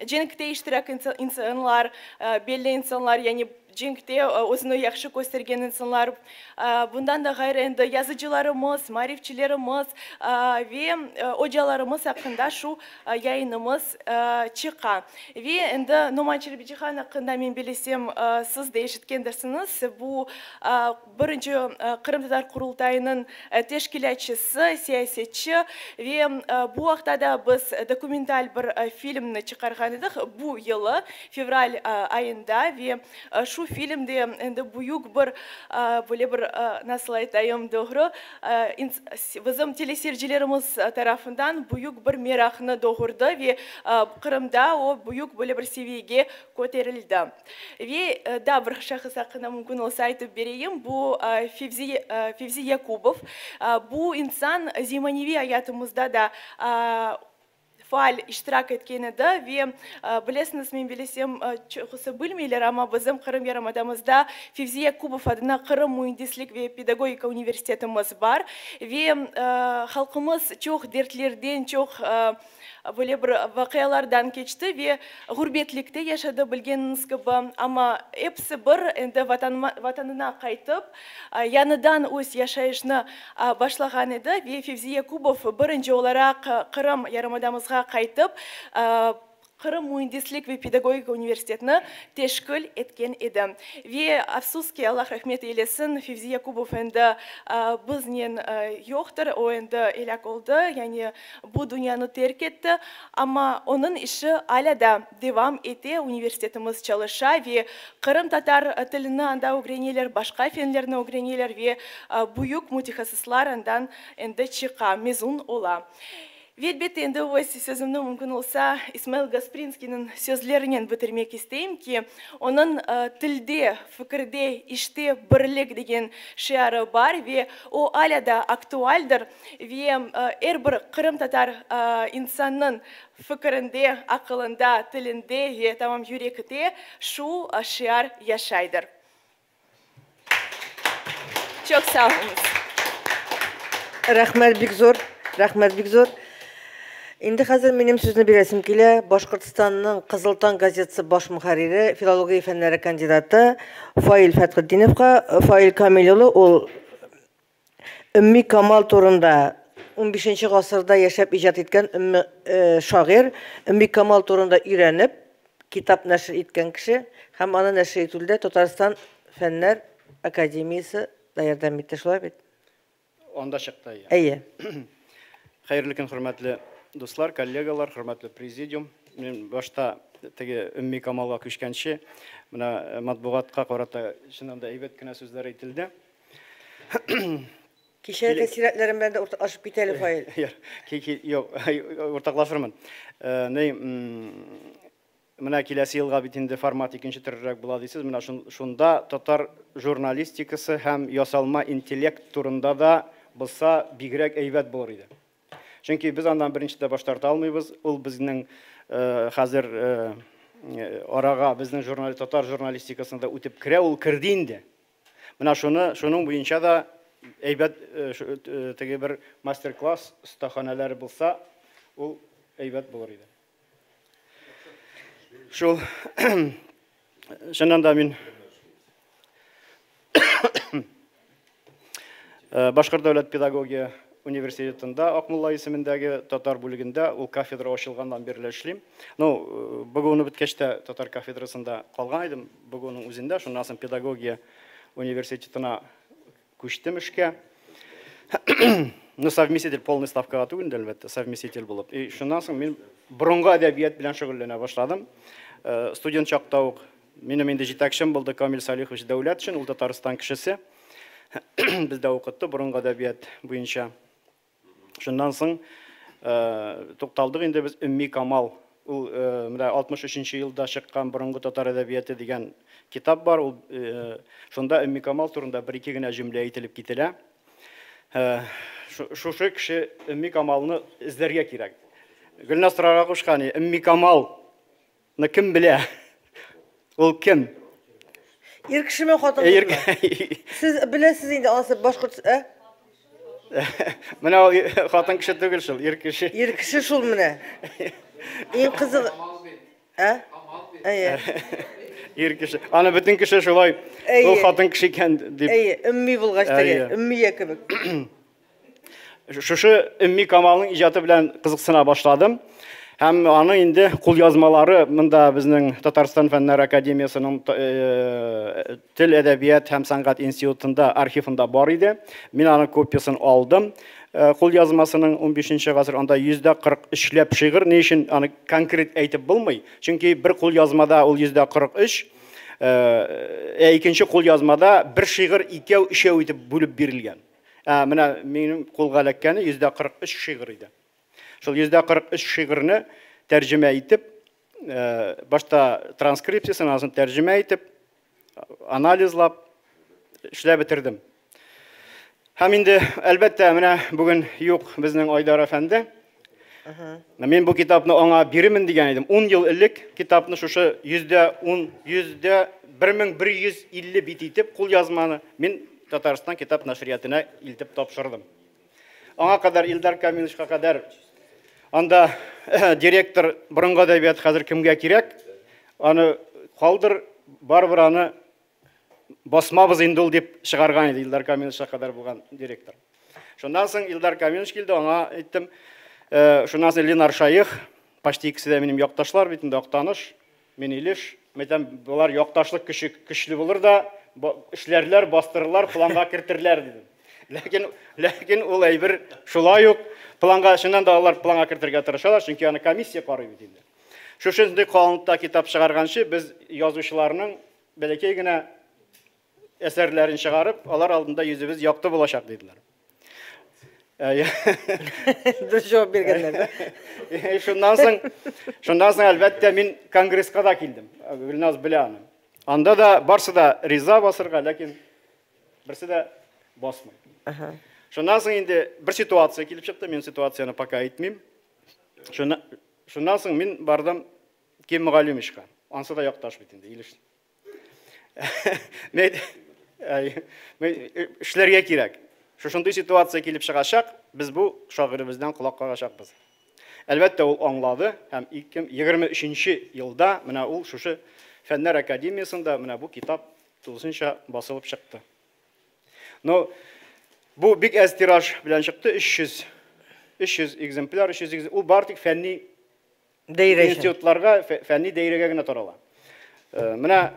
E: cenkte iştirak insanlar, belli insanlar, yani cenkte özüni yahşı köstergen insanlar, bundan da ğayrı endi yazıcılarımız, maarifçilerimiz ve ocalarımız aqqında şu yayınımız çıqa. Ve endi Noman Çelebicihan aqqında, men bilesem, siz de eşitkendirsiñiz. Bu birinci Qırımtatar Qurultayınıñ teşkilâtçısı, siyasetçi ve bu aqta da biz dokumental bir filmni çıqarğan edik bu yılı fevral ayında ve şu film de endi büyük bir böyle bir, nasıl aytayım doğru, bizim teleseyircilerimiz tarafından büyük bir meraqnı doğurdı ve Qırımda o büyük böyle bir seviyege köterildi. Ve daa bir şahıs aqqında mümkün olsa aytıp bereyim, bu Fevzi, Fevzi Yakubov. Bu insan zemaneviy ayatımızda da faal iştirak etken edi ve bilesiñiz, men bilesem, çoqusı bilmeyler, amma bizim Qırım yarımadamızda Fevzi Yakubov adına Qırım müendislik ve pedagogika universitetimiz bar ve halqımız çoq dertlerden, çoq böyle bir vaqialardan keçti ve ğurbetlikte yaşadı, bilgeniñiz kibi, amma episi bir endi vatanına qaytıp, yañıdan öz yaşayışını başlağan edi ve Fevzi Yakubov birinci olaraq Qırım yarımadamızğa qaytıp, Qırım müendislik ve pedagogika universitetini teşkil etken edi. Ve afsus ki, Allah rahmet eylesin, Fevzi Yakubov endi biznen yoqtır, o endi elâk oldı, yani bu dünyanı terk etti, amma onıñ işi alâ da devam ete, universitetimiz çalışa ve qırımtatar tilini anda ögreneler, başqa fenlerni ögreneler ve büyük mütehassıslar andan endi çıqa, mezun ola. Ve elbette, endi öz sözümni mümkün olsa İsmail Gasprinskiyniñ sözlerinen bitirmek isteyim ki, onıñ Tilde, fikirde, işte birlik degen şiarı bar ve o alâ da aktualdir ve er bir qırımtatar insannıñ fikirinde, aqılında, tilinde ve tamam yürekte şu şiar yaşaydır. Çoq sağ oluñız.
A: Рәхмәт бик зур, рәхмәт бик зур. Инде хәзер минем сүзне бирәсем килә Башкортстанның Кызыл таң газетасы баш мөхәррире, филология фәннәре кандидаты Фаил Фәтхетдиновка. Фаил Камил улы ул Өмми Камал турында, 15 гасырда яшәп иҗат иткән Өмми шагыйрь Өмми Камал турында өйрәнеп, китап нәшер иткән кеше һәм аны нәшер итүдә Татарстан Фәннәр академиясе да ярдәм итте, шулай бит?
C: Анда чыкты, әйе.
A: Әйе.
C: Хәерле көн, хөрмәтле дуслар, коллегалар, хөрмәтле президиум. Мин башта теге Өмми Камалга күчкәнче, менә матбугатка карата чыннан да әйбәт кенә сүзләр әйтелде.
A: Кичә тәэсиратларым белән дә уртаклашып кит әле, Фаил.
C: Юк, уртаклашырмын. Ни,
F: Менә киләсе елга бит инде формат икенче төрлерәк була дисез. Менә шунда татар журналистикасы һәм ясалма интеллект турында да булса бигрәк әйбәт булыр иде. Чөнки без аннан беренче дә баш тарта алмыйбыз. Ул безнең хәзер арага безнең журнал татар журналистикасында үтеп керә, ул керде инде. Менә шуны, шуның буенча да әйбәт теге бер мастер-класс остаханәләре булса, ул әйбәт булыр иде. Шул чыннан да мин Башкорт дәүләт педагогия университетында Акмулла исемендәге татар бүлегендә ул кафедра ачылганнан бирле эшлим. Ну, БГУны беткәч тә татар кафедрасында калган идем, БГУның үзендә, шуннан соң педагогия университетына күчтем эшкә. Ну, совместитель полный ставкага түгел инде, әлбәттә, совместитель булып. И шуннан соң мин борынгы әдәбият белән шөгыльләнә башладым. Студент чакта ук минем инде җитәкчем булды Камил Салихович Дәүләтшин, ул Татарстан кешесе. Бездә укытты борынгы әдәбият буенча. Шуннан соң тукталдык инде без Өмми Камал. Ул менә 63 елда чыккан Борынгы татар әдәбияты дигән китап бар. Ул шунда Өмми Камал турында бер-ике генә җөмлә әйтелеп кителә. Шушы кеше Өмми Камалны эзләргә кирәк. Гөлназ сорарга кушкан, Өмми Камалны кем белә? Ул кем?
A: Ир кешеме, хатын кешеме? Сез беләсез инде анысы башкорт, ә?
F: Менә ул хатын кеше түгел шул, ир кеше.
A: Ир кеше шул менә. Иң кызыгы. Ә? Әйе.
F: Ир кеше. Аны бөтен кеше шулай ул хатын кеше икән дип.
A: Әйе, өмми булгач теге, өммия кебек.
F: Шушы Өмми Камалның иҗаты белән кызыксына башладым. Һәм аның инде кулъязмалары монда безнең Татарстан Фәннәр академиясенең тел, әдәбият һәм сәнгать институтында архивында бар иде. Мин аның копиясын алдым. Кулъязмасының 15 гасыр анда 143 ләп шигырь. Ни өчен аны конкрет әйтеп булмый? Чөнки бер кулъязмада ул 143, ә икенче кулъязмада бер шигырь икәү, өчәү итеп бүлеп бирелгән. Ә менә минем кулга эләккәне 143 шигырь иде. Шул 143 шигырьне тәрҗемә итеп, башта транскрипциясен, аннан соң тәрҗемә итеп, анализлап эшләп бетердем. Һәм инде, әлбәттә, менә бүген юк безнең Айдар әфәнде. Мин бу китапны аңа бирермен дигән идем. 10 ел элек китапны шушы 110, 1150 бит итеп кулъязманы мин Татарстан китап нәшриятына илтеп тапшырдым. Аңа кадәр Илдар Камиловичка кадәр анда директор борынгы әдәбият хәзер кемгә кирәк, аны калдыр, барыбер аны басмабыз инде ул дип чыгарган иде Илдар Камиловичка кадәр булган директор. Шуннан соң Илдар Камилович килде, аңа әйттем. Шуннан соң Ленар Шаих, почти икесе дә минем якташлар бит инде, Актаныш, мин Илеш. Әйтәм, болар якташлык көче көчле булыр да, эшләрләр, бастырырлар, планга кертерләр дидем. Ләкин ул әйбер шулай ук планга, чыннан да алар планга кертергә тырышалар, чөнки аны комиссия карый бит инде. Шушындый калынлыкта китап чыгарганчы без язучыларның бәләкәй генә әсәрләрен чыгарып, алар алдында йөзебез якты булачак диделәр.
A: Дөрес җавап биргәннәр.
F: Шуннан соң әлбәттә мин конгресска да килдем. Гөлназ белә аны. Анда да барсы да риза басырга, ләкин берсе дә басмый. Шуннан соң инде бер ситуация килеп чыкты, мин ситуацияне пока әйтмим. Шуннан соң мин бардым Ким Мөгаллимовичка. Ансы да якташ бит инде, Илеш. Мен эшләргә кирәк. Шушындый ситуация килеп чыгачак, без бу шагыйребездән колак кагачакбыз. Әлбәттә, ул аңлады һәм 2023 елда менә ул шушы Фәннәр академиясендә менә бу китап тулысынча басылып чыкты. Но бу бик әз тираж белән чыкты, 300 экземпляр, 300 экземпляр. Ул бар тик фәнни
A: даирә өчен.
F: Институтларга, фәнни даирәгә генә тарала. Менә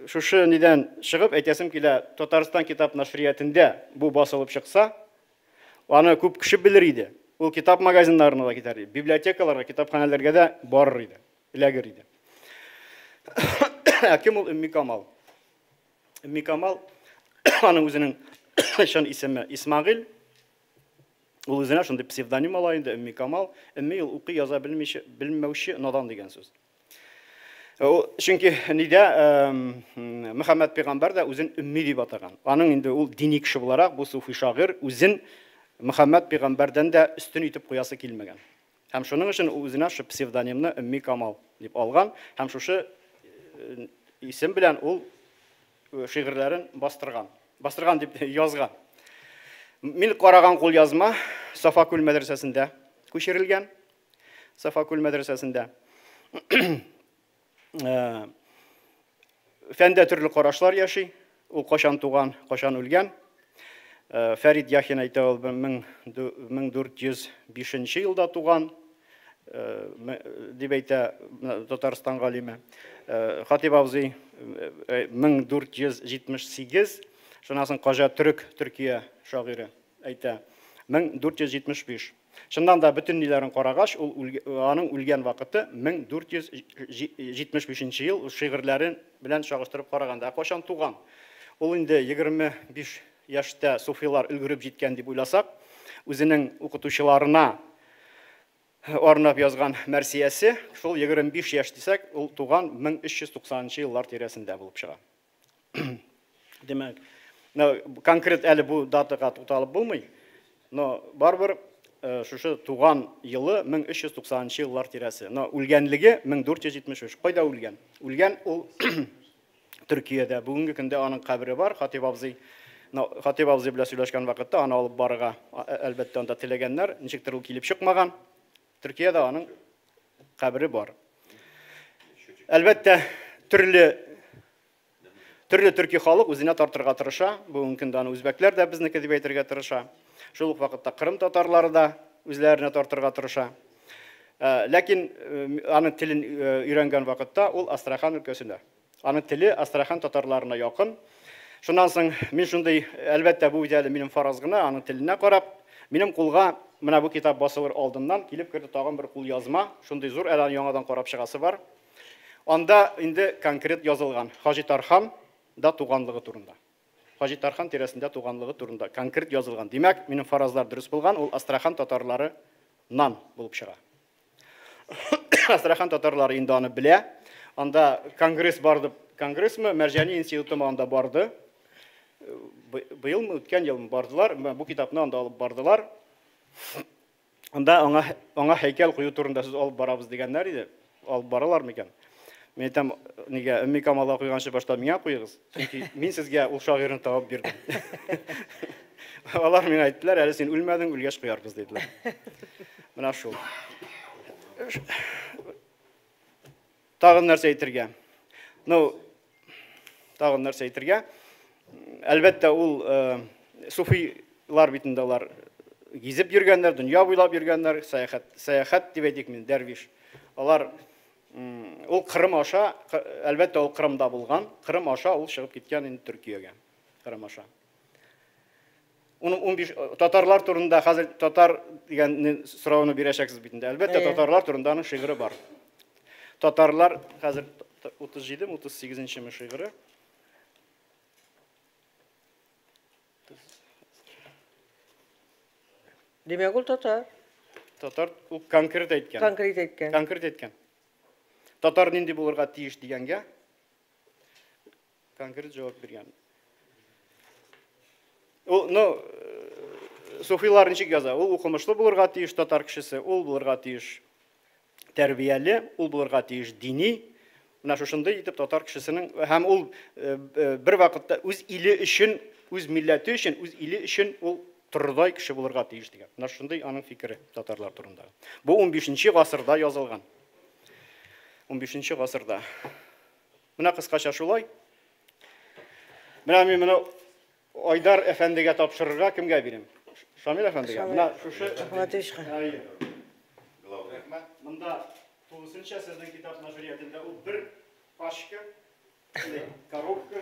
F: шушы нидән чыгып әйтәсем килә, Татарстан китап нәшриятендә бу басылып чыкса, аны күп кеше белер иде. Ул китап магазиннарына да китәр иде, библиотекаларга, китапханәләргә дә барыр иде, эләгер иде. Ә кем ул Өмми Камал? Өмми Камал аның үзенең чын исеме Исмагыйль. Ул үзенә шундый псевдоним ала инде Өмми Камал. Өмми ул укый яза белмәүче, надан дигән сүз. Чөнки нидә Мөхәммәд пәйгамбәр дә үзен өмми дип атаган. Аның инде ул дини кеше буларак, бу суфи шагыйрь үзен Мөхәммәд пәйгамбәрдән дә өстен итеп куясы килмәгән. Һәм шуның өчен ул үзенә шушы псевдонимны Өмми Камал дип алган һәм шушы исем белән ул шигырьләрен бастырган. Бастырган дип язган. Мин караган кулъязма Сафакүл мәдрәсәсендә күчерелгән. Сафакүл мәдрәсәсендә. Фәндә төрле карашлар яши. Ул кашан туган, кашан үлгән. Фәрид Яхин әйтә, ул 1405 елда туган дип әйтә Татарстан галиме. Хатип абзый 1478, шуннан соң Кажа Төрек, Төркия шагыйре әйтә 1475. Чыннан да бөтен ниләрен карагач, ул аның үлгән вакыты 1475 ел шигырьләрен белән чагыштырып караганда. Ә кайчан туган? Ул инде 25 яшьтә суфилар өлгереп җиткән дип уйласак, үзенең укытучыларына арнап язган мәрсиясе, шул 25 яшь дисәк, ул туган 1390 еллар тирәсендә булып чыга. Димәк, конкрет әле бу датага тукталып булмый, но барыбер шушы туган елы 1390 еллар тирәсе. Но үлгәнлеге 1473. Кайда үлгән? Үлгән ул Төркиядә. Бүгенге көндә аның кабере бар. Хатип абзый, Хатип абзый белән сөйләшкән вакытта аны алып барырга әлбәттә анда теләгәннәр, ничектер ул килеп чыкмаган. Төркиядә аның кабере бар. Әлбәттә, төрле төрки халык үзенә тартырга тырыша. Бүгенге көндә аны үзбәкләр дә безнеке дип әйтергә тырыша. Шул ук вакытта Кырым татарлары да үзләренә тартырга тырыша. Ләкин аның телен өйрәнгән вакытта ул Астрахан өлкәсендә. Аның теле Астрахан татарларына якын. Шуннан соң мин шундый, әлбәттә, бу әле минем фараз гына, аның теленә карап, минем кулга менә бу китап басылыр алдыннан килеп керде тагын бер кулъязма, шундый зур, әле аны яңадан карап чыгасы бар. Анда инде конкрет язылган Хаҗи Тархан да туганлыгы турында. Хаҗи Тархан тирәсендә туганлыгы турында конкрет язылган. Димәк, минем фаразлар дөрес булган, ул Астрахан татарларынан булып чыга. Астрахан татарлары инде аны белә. Анда конгресс барды, конгрессмы, Мәрҗани институтымы анда барды. Быелмы, үткән елмы бардылар, бу китапны анда алып бардылар. Анда аңа һәйкәл кую турында сүз алып барабыз дигәннәр иде. Алып баралар микән? Мин әйтәм, нигә Өмми Камалга куйганчы башта миңа куегыз? Чөнки мин сезгә ул шагыйрьне табып бирдем. Алар миңа әйттеләр, әле син үлмәдең, үлгәч куярбыз диделәр. Менә шул. Тагын нәрсә әйтергә? Ну, тагын нәрсә әйтергә? Әлбәттә, ул суфилар бит инде алар гизеп йөргәннәр, дөнья буйлап йөргәннәр, сәяхәт дип әйтик мин, дәрвиш. Алар ул Кырым аша, әлбәттә, ул Кырымда булган, Кырым аша ул чыгып киткән инде Төркиягә. Кырым аша. Уның 15 татарлар турында хәзер татар дигән сорауны бирәчәксез бит инде. Әлбәттә, татарлар турында аның шигыре бар. Татарлар хәзер 37 38-нче шигыре.
A: Димәк, ул татар.
F: Татар ул конкрет әйткән.
A: Конкрет әйткән.
F: Конкрет әйткән. Татар нинди булырга тиеш дигәнгә конкрет җавап биргән. Ул, ну, суфилар ничек яза? Ул укымышлы булырга тиеш татар кешесе, ул булырга тиеш тәрбияле, ул булырга тиеш дини. Менә шушындый итеп татар кешесенең һәм ул бер вакытта үз иле өчен, үз милләте өчен, үз иле өчен ул торырдай кеше булырга тиеш дигән. Менә шундый аның фикере татарлар турында. Бу 15 гасырда язылган. 15 гасырда. Менә кыскача шулай. Менә мин моны Айдар әфәндегә тапшырырга кемгә бирәм? Шамил әфәндегә. Менә шушы
A: Ахматовичка.
F: Монда тулысынча сезнең китап нәшриятында ул бер пачка, коробка.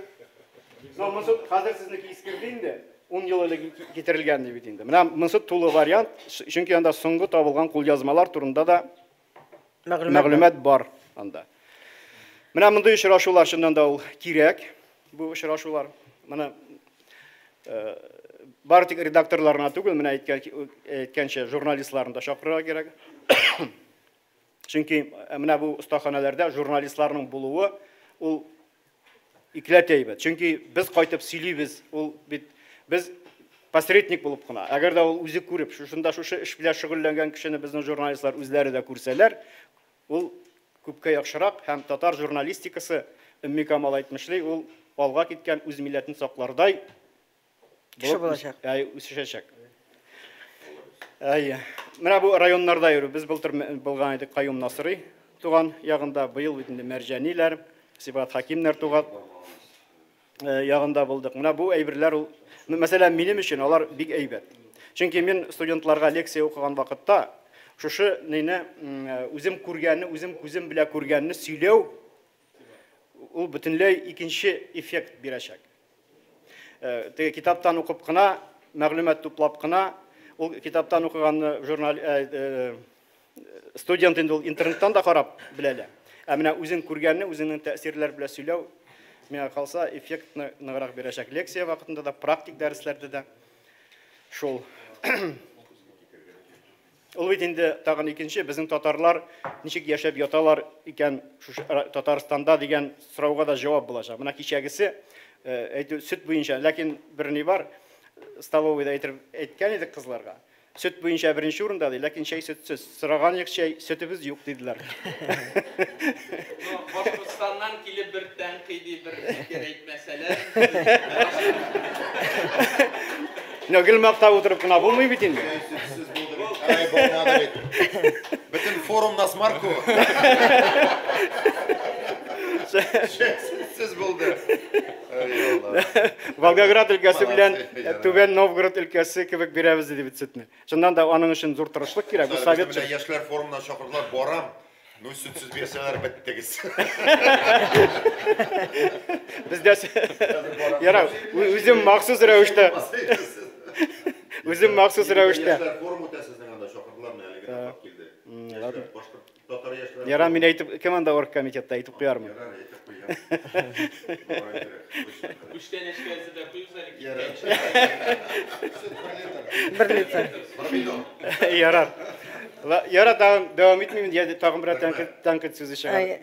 F: Но монысы хәзер сезнеке искерде инде. 10 ел элек китерелгән дип бит инде. Менә монысы тулы вариант, чөнки анда соңгы табылган кулъязмалар турында да мәгълүмат бар анда. Менә мондый очрашулар чыннан да ул кирәк. Бу очрашулар. Менә бары тик редакторларына түгел, менә әйткәнчә журналистларны да чакырырга кирәк. Чөнки менә бу остаханәләрдә журналистларның булуы ул икеләтә әйбәт. Чөнки без кайтып сөйлибез, ул бит без посредник булып кына. Әгәр дә ул үзе күреп, шушында шушы эш белән шөгыльләнгән кешене безнең журналистлар үзләре дә күрсәләр, ул күпкә яхшырак һәм татар журналистикасы, Өмми Камал әйтмешли, ул алга киткән, үз милләтен саклардай
A: кеше булачак.
F: Үсешәчәк. Әйе. Менә бу районнарда йөрү. Без былтыр булган идек Каюм Насыйри туган ягында, быел бит инде Мәрҗаниләр, Сибгат Хакимнәр туган ягында булдык. Менә бу әйберләр ул, мәсәлән, минем өчен алар бик әйбәт. Чөнки мин студентларга лекция укыган вакытта шушы нине үзем күргәнне, үзем күзем белән күргәнне сөйләү ул бөтенләй икенче эффект бирәчәк. Теге китаптан укып кына, мәгълүмат туплап кына, ул китаптан укыганны журнал студент инде ул интернеттан да карап белә. Ә менә үзең күргәнне, үзеңнең тәэсирләр белән сөйләү, миңа калса, эффектны ныграк бирәчәк. Лекция вакытында да, практик дәресләрдә дә шул. Ул бит инде тагын икенче, безнең татарлар ничек яшәп яталар икән шушы Татарстанда дигән сорауга да җавап булачак. Менә кичәгесе әйтү сөт буенча, ләкин бер ни бар, столовыйда әйтеп әйткән идек кызларга. Сөт буенча беренче урында ди, ләкин чәй сөтсез. Сораган юк чәй, сөтебез юк диделәр.
B: Ну, Башкортстаннан килеп бер тәнкыйди бер фикер әйтмәсәләр.
F: No, гел мактап утырып кына булмый бит инде.
D: Чәй сөтсез булды бит. Ай, булмады бит. Бөтен форум на смарку. Чәй сөтсез булды. Ай, Алла.
F: Волгоград өлкәсе белән
D: Молодцы, ярар.
F: Түбән Новгород өлкәсе кебек бирәбез диде бит сөтне. Чыннан да аның өчен зур тырышлык кирәк. Бу
D: Безне
F: совет
D: менә яшьләр форумына чакырдылар, барам. Ну, сөтсез бирсәләр беттегез.
F: Бездә ярар, үзем махсус рәвештә, үзем махсус рәвештә.
D: Яшьләр форум үтә сезнең анда чакырдылар, менә әле генә хат килде. Яшьләр, башкорт татар яшьләр.
F: Ярар, мин әйтеп, кем анда оргкомитетта әйтеп куярмын.
D: Ярар, әйтеп куям. Барам кирәк.
B: Күчтәнәчкә әзерләп куегыз әле.
D: Ярар.
A: Бер литр.
D: Бер бидон.
F: Ярар. Ярар, тагын дәвам итмим, я тагын берәр тәнкыйть сүзе чыгар.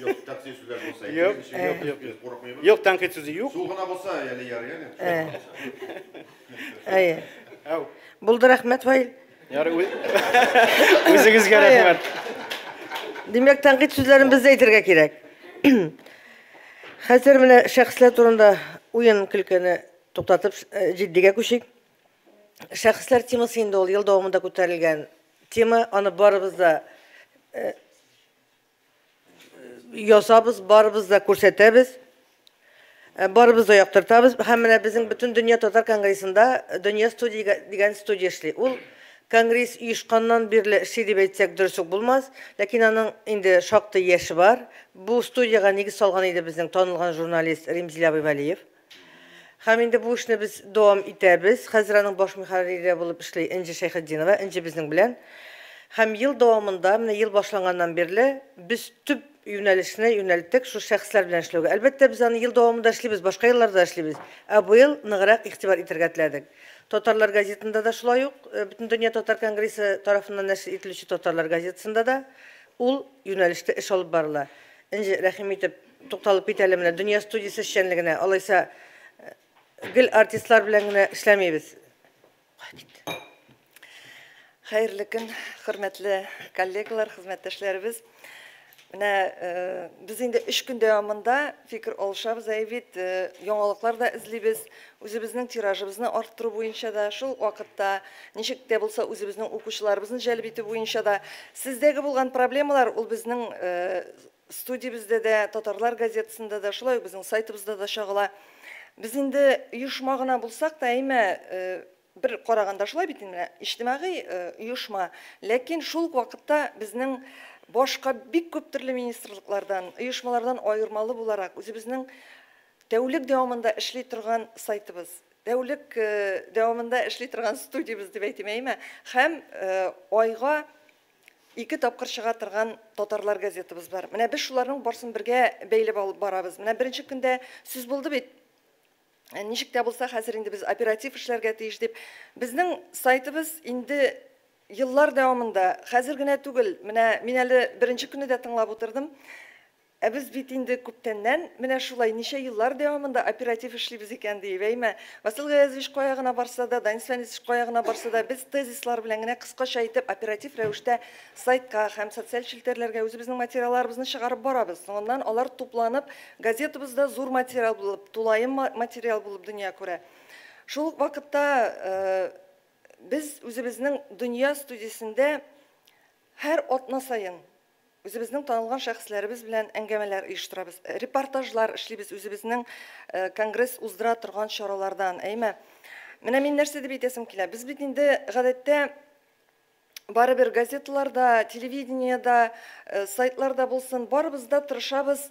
D: Юк, тәкъдир сүзләр булса.
F: Юк,
D: әйтегез,
F: юк, юк,
D: без курыкмыйбыз.
F: Юк, тәнкыйть сүзе юк.
D: Су гына булса, әле ярый әле.
A: Әйе.
F: Әү.
A: Булды, рәхмәт, Фаил.
F: Ярар, үзегезгә рәхмәт.
A: Димәк, тәнкыйть сүзләрен без дә әйтергә кирәк. Хәзер менә шәхесләр турында уен көлкене туктатып, җитдигә күчик. Шәхесләр темасы инде ул ел дәвамында күтәрелгән тема, аны барыбыз да язабыз, барыбыз да күрсәтәбез, барыбыз да яктыртабыз. Һәм менә безнең бөтен дөнья татар конгрессында Дөнья студия дигән студия эшли. Ул конгресс оешканнан бирле эшли дип әйтсәк дөрес үк булмас, ләкин аның инде шактый яше бар. Бу студиягә нигез салган иде безнең танылган журналист Римзил абый Вәлиев. Һәм инде бу эшне без дәвам итәбез. Хәзер аның баш мөхәррире булып эшли Энҗе Шәйхетдинова, Энҗе безнең белән. Һәм ел дәвамында, менә ел башланганнан бирле без төп юнәлешне юнәлттек шул шәхесләр белән эшләүгә. Әлбәттә, без аны ел дәвамында эшлибез, башка елларда эшлибез. Ә быел ныграк игътибар итәргә теләдек. Татарлар газетында да шулай ук, Бөтендөнья татар конгрессы тарафыннан нәшер ителүче Татарлар газетасында да ул юнәлештә эш алып барыла. Энҗе, рәхим итеп, тукталып кит әле менә Дөнья студиясе эшчәнлегенә. Алайса гел артистлар белән генә эшләмибез. Кая китте?
G: Хәерле көн, хөрмәтле коллегалар, хезмәттәшләребез. Менә без инде 3 көн дәвамында фикер алышабыз, әй бит, яңалыклар да эзлибез, үзебезнең тиражыбызны арттыру буенча да, шул вакытта ничек тә булса үзебезнең укучыларыбызны җәлеп итү буенча да. Сездәге булган проблемалар ул безнең студиябездә дә, Татарлар газетасында да, шулай ук безнең сайтыбызда да чагыла. Без инде оешма гына булсак та, әйме, бер караганда шулай бит инде, иҗтимагый оешма, ләкин шул ук вакытта безнең башка бик күп төрле министрлыклардан, оешмалардан аермалы буларак үзебезнең тәүлек дәвамында эшли торган сайтыбыз, тәүлек дәвамында эшли торган студиябез дип әйтим, әйме, һәм айга 2 тапкыр чыга торган Татарлар газетабыз бар. Менә без шуларның барсын бергә бәйләп алып барабыз. Менә беренче көндә сүз булды бит. Ничек тә булса хәзер инде без оператив эшләргә тиеш дип. Безнең сайтыбыз инде Еллар дәвамында, хәзер генә түгел, менә мин әле беренче көнне дә тыңлап утырдым. Ә без бит инде күптәннән менә шулай ничә еллар дәвамында оператив эшлибез икән диеп, әйме? Васил Гаязович кая гына барса да, Данис Фәнисович кая гына барса да, без тезислар белән генә кыскача итеп оператив рәвештә сайтка һәм социаль челтәрләргә үзебезнең материалларыбызны чыгарып барабыз. Соңыннан алар тупланып, газетабызда зур материал булып, тулаем материал булып дөнья күрә. Шул ук вакытта без үзебезнең Дөнья студиясендә һәр атна саен үзебезнең танылган шәхесләребез белән әңгәмәләр оештырабыз, репортажлар эшлибез үзебезнең конгресс уздыра торган чаралардан. Әйме? Менә мин нәрсә дип әйтәсем килә. Без бит инде гадәттә барыбер газеталарда, телевидениедә, сайтларда булсын, барыбыз да тырышабыз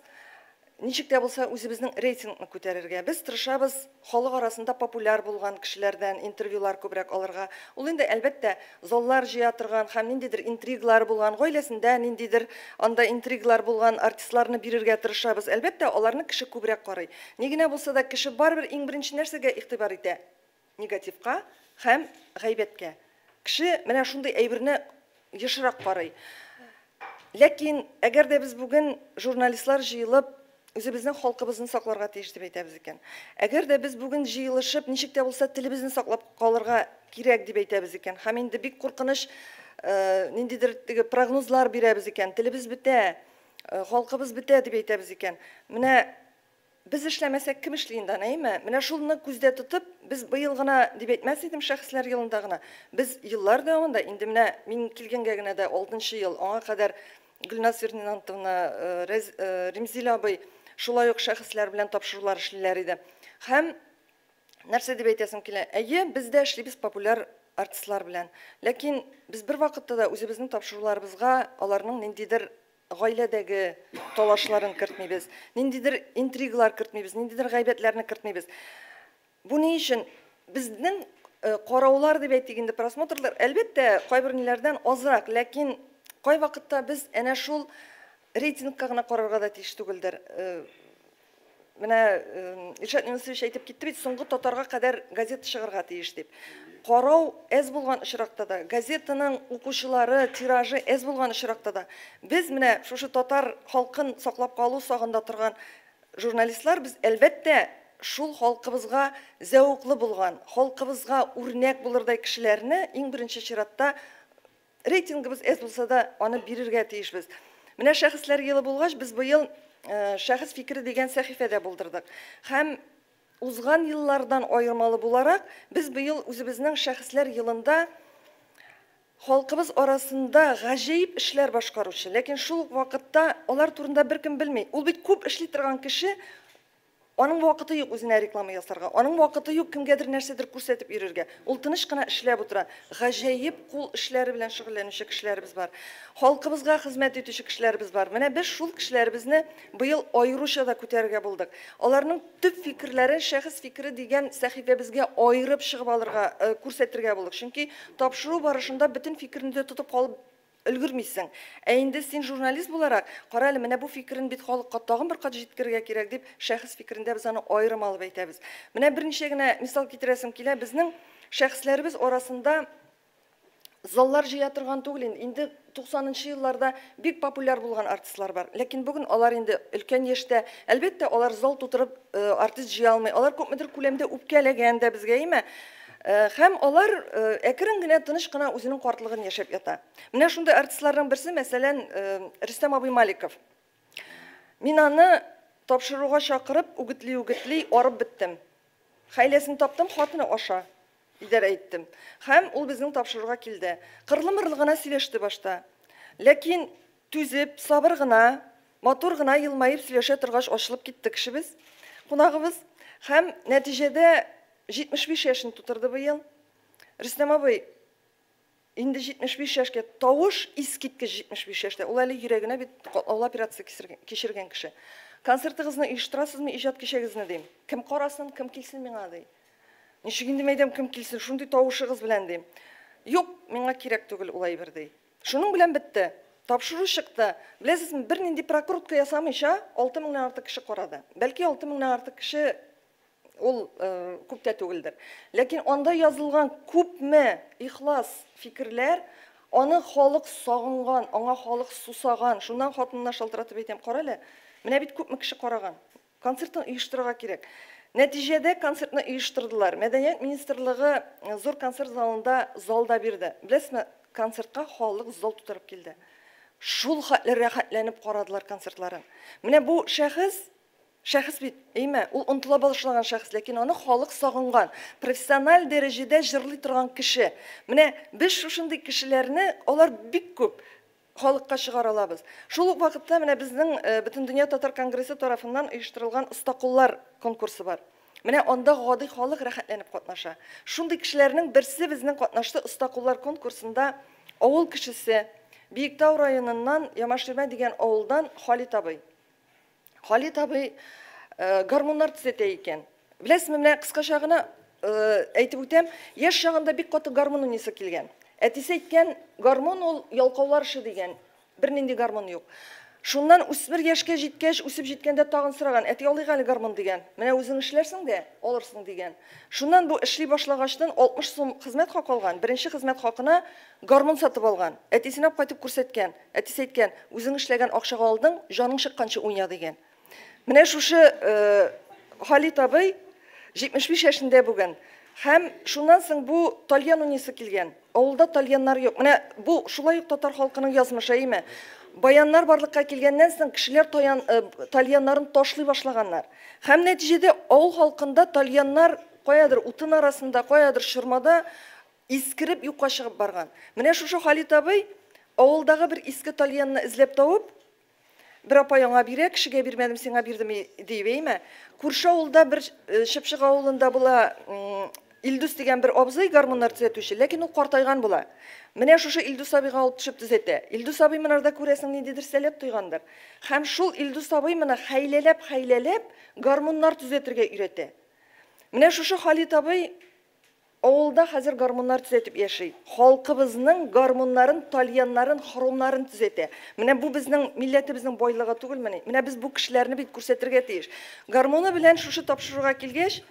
G: ничек тә булса үзебезнең рейтингны күтәрергә. Без тырышабыз халык арасында популяр булган кешеләрдән интервьюлар күбрәк алырга. Ул инде әлбәттә заллар җыя торган һәм ниндидер интриглар булган, гаиләсендә ниндидер анда интриглар булган артистларны бирергә тырышабыз. Әлбәттә, аларны кеше күбрәк карый. Ни генә булса да кеше барыбер иң беренче нәрсәгә игътибар итә? Негативка һәм гайбәткә. Кеше менә шундый әйберне ешрак карый. Ләкин әгәр дә без бүген журналистлар җыелып үзебезнең халкыбызны сакларга тиеш дип әйтәбез икән. Әгәр дә без бүген җыелышып ничек тә булса телебезне саклап калырга кирәк дип әйтәбез икән. Һәм инде бик куркыныч ниндидер теге прогнозлар бирәбез икән. Телебез бетә, халкыбыз бетә дип әйтәбез икән. Менә без эшләмәсәк кем эшли инде, әйме? Менә шулны күздә тотып, без быел гына дип әйтмәс идем, шәхесләр елында гына. Без еллар дәвамында инде менә мин килгәнгә генә дә 6 ел, аңа кадәр Гөлназ Фердинандовна, Римзил абый шулай ук шәхесләр белән тапшырулар эшлиләр иде. Һәм нәрсә дип әйтәсем килә? Әйе, без дә эшлибез популяр артистлар белән. Ләкин без бер вакытта да үзебезнең тапшыруларыбызга аларның ниндидер гаиләдәге талашларын кертмибез, ниндидер интригалар кертмибез, ниндидер гайбәтләрне кертмибез. Бу ни өчен? Безнең караулар дип әйтик инде, просмотрлар, әлбәттә, кайбер ниләрдән азрак, ләкин кай вакытта без әнә шул рейтингка гына карарга да тиеш түгелдер. Менә Илшат Юнысович әйтеп китте бит, соңгы татарга кадәр газета чыгарга тиеш дип. Карау әз булган очракта да, газетаның укучылары, тиражы әз булган очракта да, без менә шушы татар халкын саклап калу сагында торган журналистлар, без әлбәттә шул халкыбызга зәвыклы булган, халкыбызга үрнәк булырдай кешеләрне иң беренче чиратта рейтингыбыз әз булса да аны бирергә тиешбез. Менә шәхесләр елы булгач, без быел шәхес фикере дигән сәхифәдә булдырдык. Һәм узган еллардан аермалы буларак, без быел үзебезнең шәхесләр елында халкыбыз арасында гаҗәеп эшләр башкаручы, ләкин шул ук вакытта алар турында беркем белми. Ул бит күп эшли торган кеше, аның вакыты юк үзенә реклама ясарга, аның вакыты юк кемгәдер нәрсәдер күрсәтеп йөрергә. Ул тыныч кына эшләп утыра. Гаҗәеп кул эшләре белән шөгыльләнүче кешеләребез бар. Халкыбызга хезмәт итүче кешеләребез бар. Менә без шул кешеләребезне быел аеруча да күтәрергә булдык. Аларның төп фикерләрен шәхес фикере дигән сәхифәбезгә аерып чыгып алырга, күрсәтергә булдык. Чөнки тапшыру барышында бөтен фикерне дә тотып калып өлгермисең. Ә инде син журналист буларак, кара әле, менә бу фикерен бит халыкка тагын бер кат җиткерергә кирәк дип, шәхес фикерендә без аны аерым алып әйтәбез. Менә берничә генә мисал китерәсем килә. Безнең шәхесләребез арасында заллар җыя торган түгел инде. Инде 90-нчы елларда бик популяр булган артистлар бар. Ләкин бүген алар инде өлкән яшьтә. Әлбәттә, алар зал тутырып артист җыя алмый. Алар күпмедер күләмдә үпкәләгән дә безгә, әйме? Һәм алар әкрен генә, тыныч кына үзенең картлыгын яшәп ята. Менә шундый артистларның берсе, мәсәлән, Рөстәм абый Маликов. Мин аны тапшыруга чакырып, үгетли-үгетли арып беттем. Хәйләсен таптым, хатыны аша идарә иттем. Һәм ул безнең тапшыруга килде. Кырлы-мырлы гына сөйләште башта. Ләкин түзеп, сабыр гына, матур гына елмаеп сөйләшә торгач ачылып китте кешебез, кунагыбыз. Һәм нәтиҗәдә 75 яшен тутырды быел. Рөстәм абый инде 75 яшькә, тавыш искиткеч 75 яшьтә. Ул әле йөрәгенә бит катлаулы операция кичергән кеше. Концертыгызны оештырасызмы, иҗат кичәгезне дим. Кем карасын, кем килсен миңа ди. Ничек инде мәйдәм кем килсен, шундый тавышыгыз белән дим. Юк, миңа кирәк түгел ул әйбер ди. Шуның белән бетте. Тапшыру чыкты. Беләсезме, бернинди прокрутка ясамыйча 6000-нән артык кеше карады. Бәлки 6000-нән артык кеше ул күп тә түгелдер. Ләкин анда язылган күпме ихлас фикерләр, Аны халык сагынган, аңа халык сусаган. Шуннан хатынына шалтыратып әйтәм, кара әле, менә бит күпме кеше караган. Концертын оештырырга кирәк. Нәтиҗәдә концертны оештырдылар. Мәдәният министрлыгы зур концерт залында зал да бирде. Беләсезме, концертка халык зал тутырып килде. Шул хәтле рәхәтләнеп карадылар концертларын. Менә бу шәхес, шәхес бит, әйме, ул онытыла башлаган шәхес, ләкин аны халык сагынган, профессиональ дәрәҗәдә җырлый торган кеше. Менә без шушындый кешеләрне, алар бик күп, халыкка чыгара алабыз. Шул ук вакытта менә безнең Бөтендөнья татар конгрессы тарафыннан оештырылган Остакуллар конкурсы бар. Менә анда гади халык рәхәтләнеп катнаша. Шундый кешеләрнең берсе безнең катнашты Остакуллар конкурсында авыл кешесе, Биектау районыннан Ямаширмә дигән авылдан Халит абый. Халит абый гармуннар төзәтә икән. Беләсезме, менә кыскача гына әйтеп үтәм, яшь чагында бик каты гармун уйныйсы килгән. Әтисе әйткән, гармун ул ялкаулар эше дигән, бернинди гармун юк. Шуннан үсмер яшькә җиткәч, үсеп җиткәндә тагын сораган, әти алыйк әле гармун дигән. Менә үзең эшләрсең дә, алырсың дигән. Шуннан бу эшли башлагачтан 60 сум хезмәт хакы алган, беренче хезмәт хакына гармун сатып алган. Әтисенә алып кайтып күрсәткән. Әтисе әйткән, үзең эшләгән акчага алдың, җаның чыкканчы уйна дигән. Менә шушы Халит абый 75 яшендә бүген. Һәм шуннан соң бу тальян уйныйсы килгән. Авылда тальяннар юк. Менә бу шулай ук татар халкының язмышы, әйеме? Баяннар барлыкка килгәннән соң кешеләр тальяннарын ташлый башлаганнар. Һәм нәтиҗәдә авыл халкында тальяннар каядыр утын арасында, каядыр чормада искереп юкка чыгып барган. Менә шушы Халит абый авылдагы бер иске тальянны эзләп табып, бер апай аңа бирә, кешегә бирмәдем, сиңа бирдем диеп, әйме? Күрше авылда бер Чыпчык авылында була Илдус дигән бер абзый гармуннар төзәтүче, ләкин ул картайган була. Менә шушы Илдус абыйга алып төшеп төзәтә. Илдус абый монарда күрәсең ниндидер сәләт тойгандыр. Һәм шул Илдус абый моны хәйләләп-хәйләләп гармуннар төзәтергә өйрәтә. Менә шушы Халит абый авылда хәзер гармуннар төзәтеп яши. Халкыбызның гармуннарын, тальяннарын, хромнарын төзәтә. Менә бу безнең милләтебезнең байлыгы түгелмени? Менә без бу кешеләрне бит күрсәтергә тиеш. Гармуны белән шушы тапшыруга килгәч,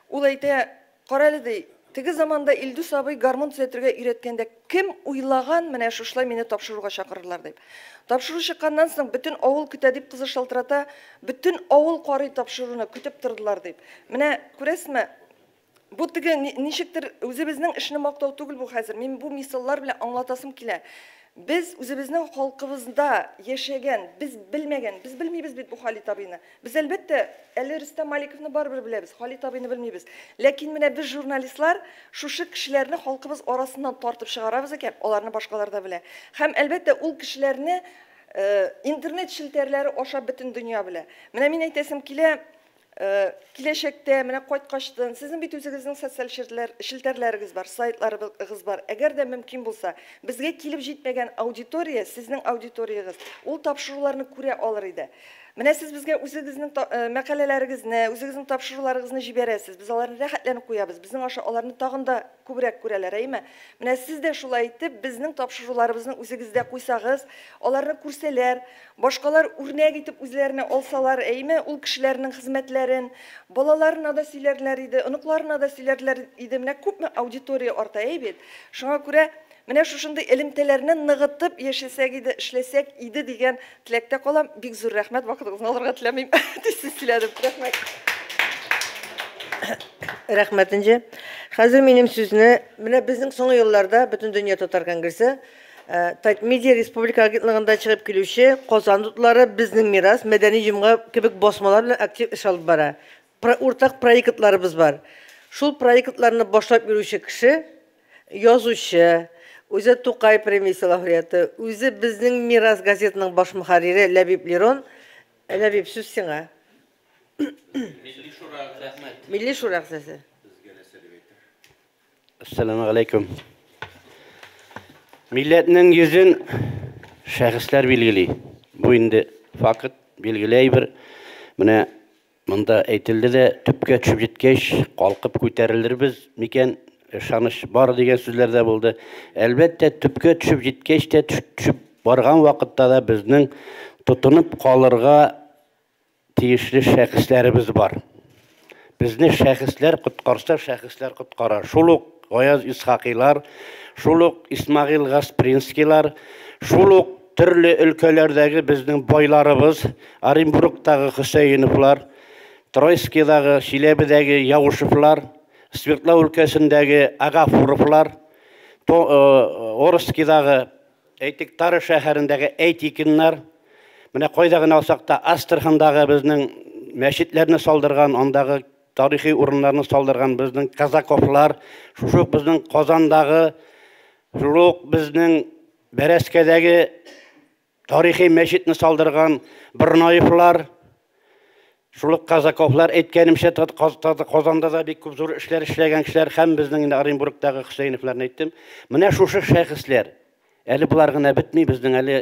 G: ул әйтә, карале ди, теге заманда Илдус абый гармун төзәтергә өйрәткәндә кем уйлаган, менә шушылай мине тапшыруга чакырырлар дип. Тапшыру чыкканнан соң бөтен авыл көтә дип кызы шалтырата, бөтен авыл карый тапшыруны көтеп тордылар дип. Менә күрәсезме, бу теге ничектер үзебезнең эшне мактау түгел бу хәзер. Мин бу мисаллар белән аңлатасым килә. Без үзебезнең халкыбызда яшәгән, без белмәгән, без белмибез бит бу Халит абыйны. Без әлбәттә әле Рөстәм Маликовны барыбер беләбез, Халит абыйны белмибез. Ләкин менә без журналистлар шушы кешеләрне халкыбыз арасыннан тартып чыгарабыз икән, аларны башкалар да белә. Һәм әлбәттә ул кешеләрне интернет челтәрләре аша бөтен дөнья белә. Менә мин әйтәсем килә, киләчәктә менә кайткачтын, сезнең бит үзегезнең социаль челтәрләрегез бар, сайтларыгыз бар. Әгәр дә мөмкин булса, безгә килеп җитмәгән аудитория, сезнең аудиториягез, ул тапшыруларны күрә алыр иде. Менә сез безгә үзегезнең мәкаләләрегезне, үзегезнең тапшыруларыгызны җибәрәсез. Без аларны рәхәтләнеп куябыз. Безнең аша аларны тагын да күбрәк күрәләр, әйме? Менә сез дә шулай итеп безнең тапшыруларыбызны үзегездә куйсагыз, аларны күрсәләр, башкалар үрнәк итеп үзләренә алсалар, әйме, ул кешеләрнең хезмәтләрен балаларына да сөйләрләр иде, оныкларына да сөйләрләр иде. Менә күпме аудитория арта, әй бит. Шуңа күрә менә шушындый элемтәләрне ныгытып яшәсәк иде, эшләсәк иде дигән теләктә калам. Бик зур рәхмәт, вакытыгызны алырга теләмим. Тиз сөйләдем. Рәхмәт.
A: Рәхмәт, Энҗе. Хәзер минем сүзне менә безнең соңгы елларда Бөтендөнья татар конгрессы Татмедиа республика агентлыгында чыгып килүче Казан утлары, Безнең мирас, Мәдәни җомга кебек басмалар белән актив эш алып бара. Уртак проектларыбыз бар. Шул проектларны башлап йөрүче кеше язучы, үзе Тукай премиясе лауреаты, үзе Безнең мирас газетының баш мөхәррире Ләбиб Лерон. Ләбиб, сүз сиңа.
B: Милли шура әгъзасы.
A: Милли шура әгъзасы.
H: Ассаламу алейкум. Милләтнең йөзен шәхесләр билгели. Бу инде факт, билгеле әйбер. Менә монда әйтелде дә, төпкә төшеп җиткәч, калкып күтәрелербез микән, ышаныч бар дигән сүзләр дә булды. Әлбәттә, төпкә төшеп җиткәч тә, төшеп барган вакытта да безнең тотынып калырга тиешле шәхесләребез бар. Безне шәхесләр коткарса, шәхесләр коткара. Шул ук Гаяз Исхакыйлар, шул ук Исмагыйль Гаспринскийлар, шул ук төрле өлкәләрдәге безнең байларыбыз, Оренбургтагы Хөсәеновлар, Троицкидагы, Чиләбедәге Яушевлар, Свердлау өлкәсендәге Агафуровлар, Орскидагы, әйтик, Тара шәһәрендәге Әйтикиннар, менә кайда гына алсак та, Астрахандагы безнең мәчетләрне салдырган, андагы тарихи урыннарны салдырган безнең Казаковлар, шушы ук безнең Казандагы, шул ук безнең Бәрәскәдәге тарихи мәчетне салдырган Борнаевлар, шул ук Казаковлар, әйткәнемчә, Казанда да бик күп зур эшләр эшләгән кешеләр һәм безнең инде Оренбургтагы Хөсәеновларны әйттем. Менә шушы шәхесләр. Әле болар гына бетми, безнең әле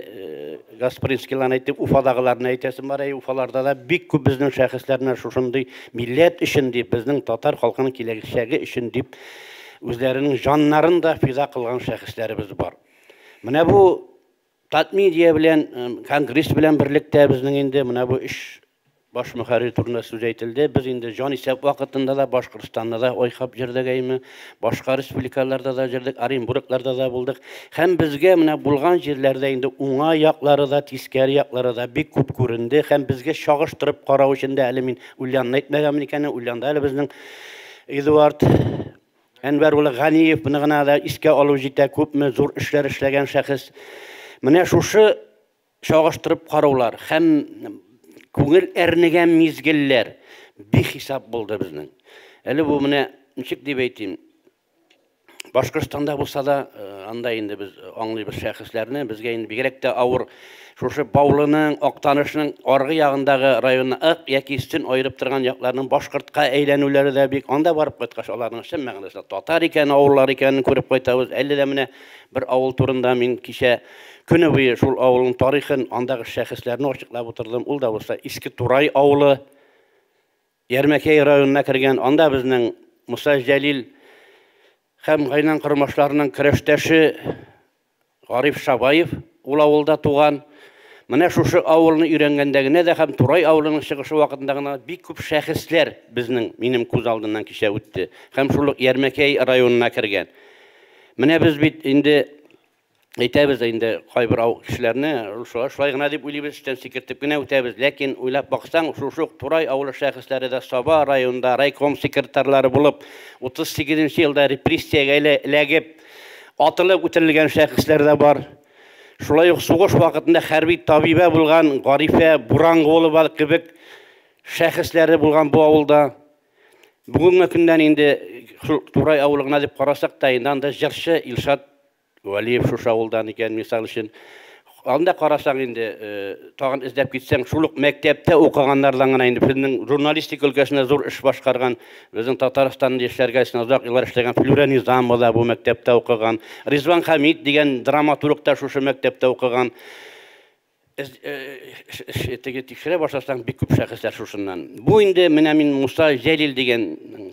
H: Гаспринскийларны әйттек, Уфадагыларны әйтәсем бар, әй, Уфаларда да бик күп безнең шәхесләр менә шушындый милләт өчен дип, безнең татар халкының киләчәге өчен дип үзләренең җаннарын да фида кылган шәхесләребез бар. Менә бу Татмедиа белән, конгресс белән берлектә безнең инде менә бу өч баш мөхәррир турында сүз әйтелде. Без инде җанисәп вакытында да Башкортстанда да айкап йөрдек әйме, башка республикаларда да йөрдек, Оренбургларда да булдык. Һәм безгә менә булган җирләрдә инде уңай яклары да, тискәре яклары да бик күп күренде. Һәм безгә чагыштырып карау өчен дә әле мин Ульянны әйтмәгәнмен икән, Ульянда әле безнең Эдуард Әнвәр улы Ганиев, моны гына да искә алу җитә, күпме зур эшләр эшләгән шәхес. Менә шушы чагыштырып караулар һәм күңел әрнегән мизгелләр бихисап булды безнең. Әле бу менә ничек дип әйтим, Башкортстанда булса да, анда инде без аңлыйбыз шәхесләрне, безгә инде бигрәк тә авыр шушы Баулының, Актанышның аргы ягындагы районны Ык яки Өстен аерып торган якларның башкортка әйләнүләре дә бик. Анда барып кайткач, аларның чын мәгънәсендә татар икән, авыллар икәнен күреп кайтабыз. Әле дә менә бер авыл турында мин кичә көне буе шул авылның тарихын, андагы шәхесләрне ачыклап утырдым. Ул да булса Иске Турай авылы. Ярмәкәй районына кергән, анда безнең Муса Җәлил һәм Гайнан Кормашларның көрәштәше Гариф Шабаев ул авылда туган. Менә шушы авылны өйрәнгәндә генә дә һәм Турай авылының чыгышы вакытында гына бик күп шәхесләр безнең, минем күз алдыннан кичә үтте. Һәм шул ук Ярмәкәй районына кергән. Менә без бит инде әйтәбез инде кайбер ау кешеләрне, шулай, шулай гына дип уйлыйбыз, эштән сикертеп кенә үтәбез. Ләкин уйлап баксаң, шушы ук Турай авылы шәхесләре дә Саба районында райком секретарьлары булып, 38 нче елда репрессиягә эләгеп, атылып үтерелгән шәхесләр дә бар. Шулай ук сугыш вакытында хәрби табибә булган Гарифә Бурангулова кебек шәхесләре булган бу авылда. Бүгенге көннән инде шул Турай авылы гына дип карасак та, инде анда җырчы Илшат Вәлиев шушы авылдан икән, мисал өчен. Анда карасаң инде, тагын эзләп китсәң, шул ук мәктәптә укыганнардан гына инде безнең журналистика өлкәсендә зур эш башкарган, безнең Татарстан яшьләр газетасында озак еллар эшләгән Флюра Низамова да бу мәктәптә укыган, Ризван Хәмид дигән драматург та шушы мәктәптә укыган. Теге тикшерә башласаң, бик күп шәхесләр шушыннан. Бу инде менә мин Муса Җәлил дигән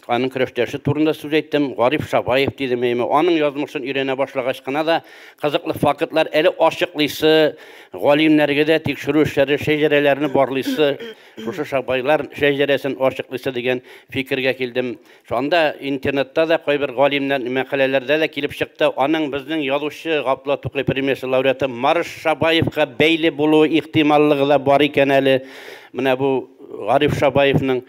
H: аның көрәштәше турында сүз әйттем, Гариф Шабаев дидем, әйме. Аның язмышын өйрәнә башлагач кына да кызыклы фактлар әле ачыклыйсы, галимнәргә дә тикшерү эшләре, шәҗәрәләрне барлыйсы, шушы Шабайлар шәҗәрәсен ачыклыйсы дигән фикергә килдем. Шунда интернетта да кайбер галимнәр мәкаләләрдә дә килеп чыкты, аның безнең язучы Габдулла Тукай премиясе лауреаты Марш Шабаевка бәйле булуы ихтималлыгы да бар икән әле. Менә бу Гариф Шабаевның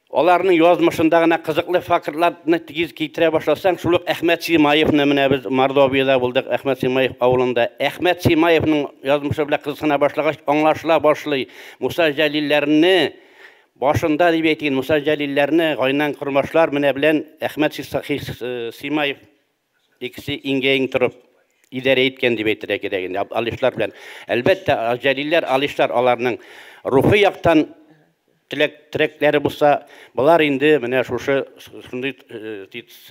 H: аларның язмышында гына кызыклы фактларны тиз китерә башласаң, шул ук Әхмәт Симаевны менә без Мордовиядә булдык, Әхмәт Симаев авылында. Әхмәт Симаевның язмышы белән кызыксына башлагач, аңлашыла башлый. Муса Җәлилләрне Башында дип әйтик, Муса Җәлилләрне Гайнан Кормашлар менә белән Әхмәт Симаев икесе иңгә-иң торып идарә иткән дип әйтергә кирәк инде Алишлар белән. Әлбәттә, Җәлилләр, Алишлар аларның рухи яктан теләк терәкләре булса, болар инде менә шушы шундый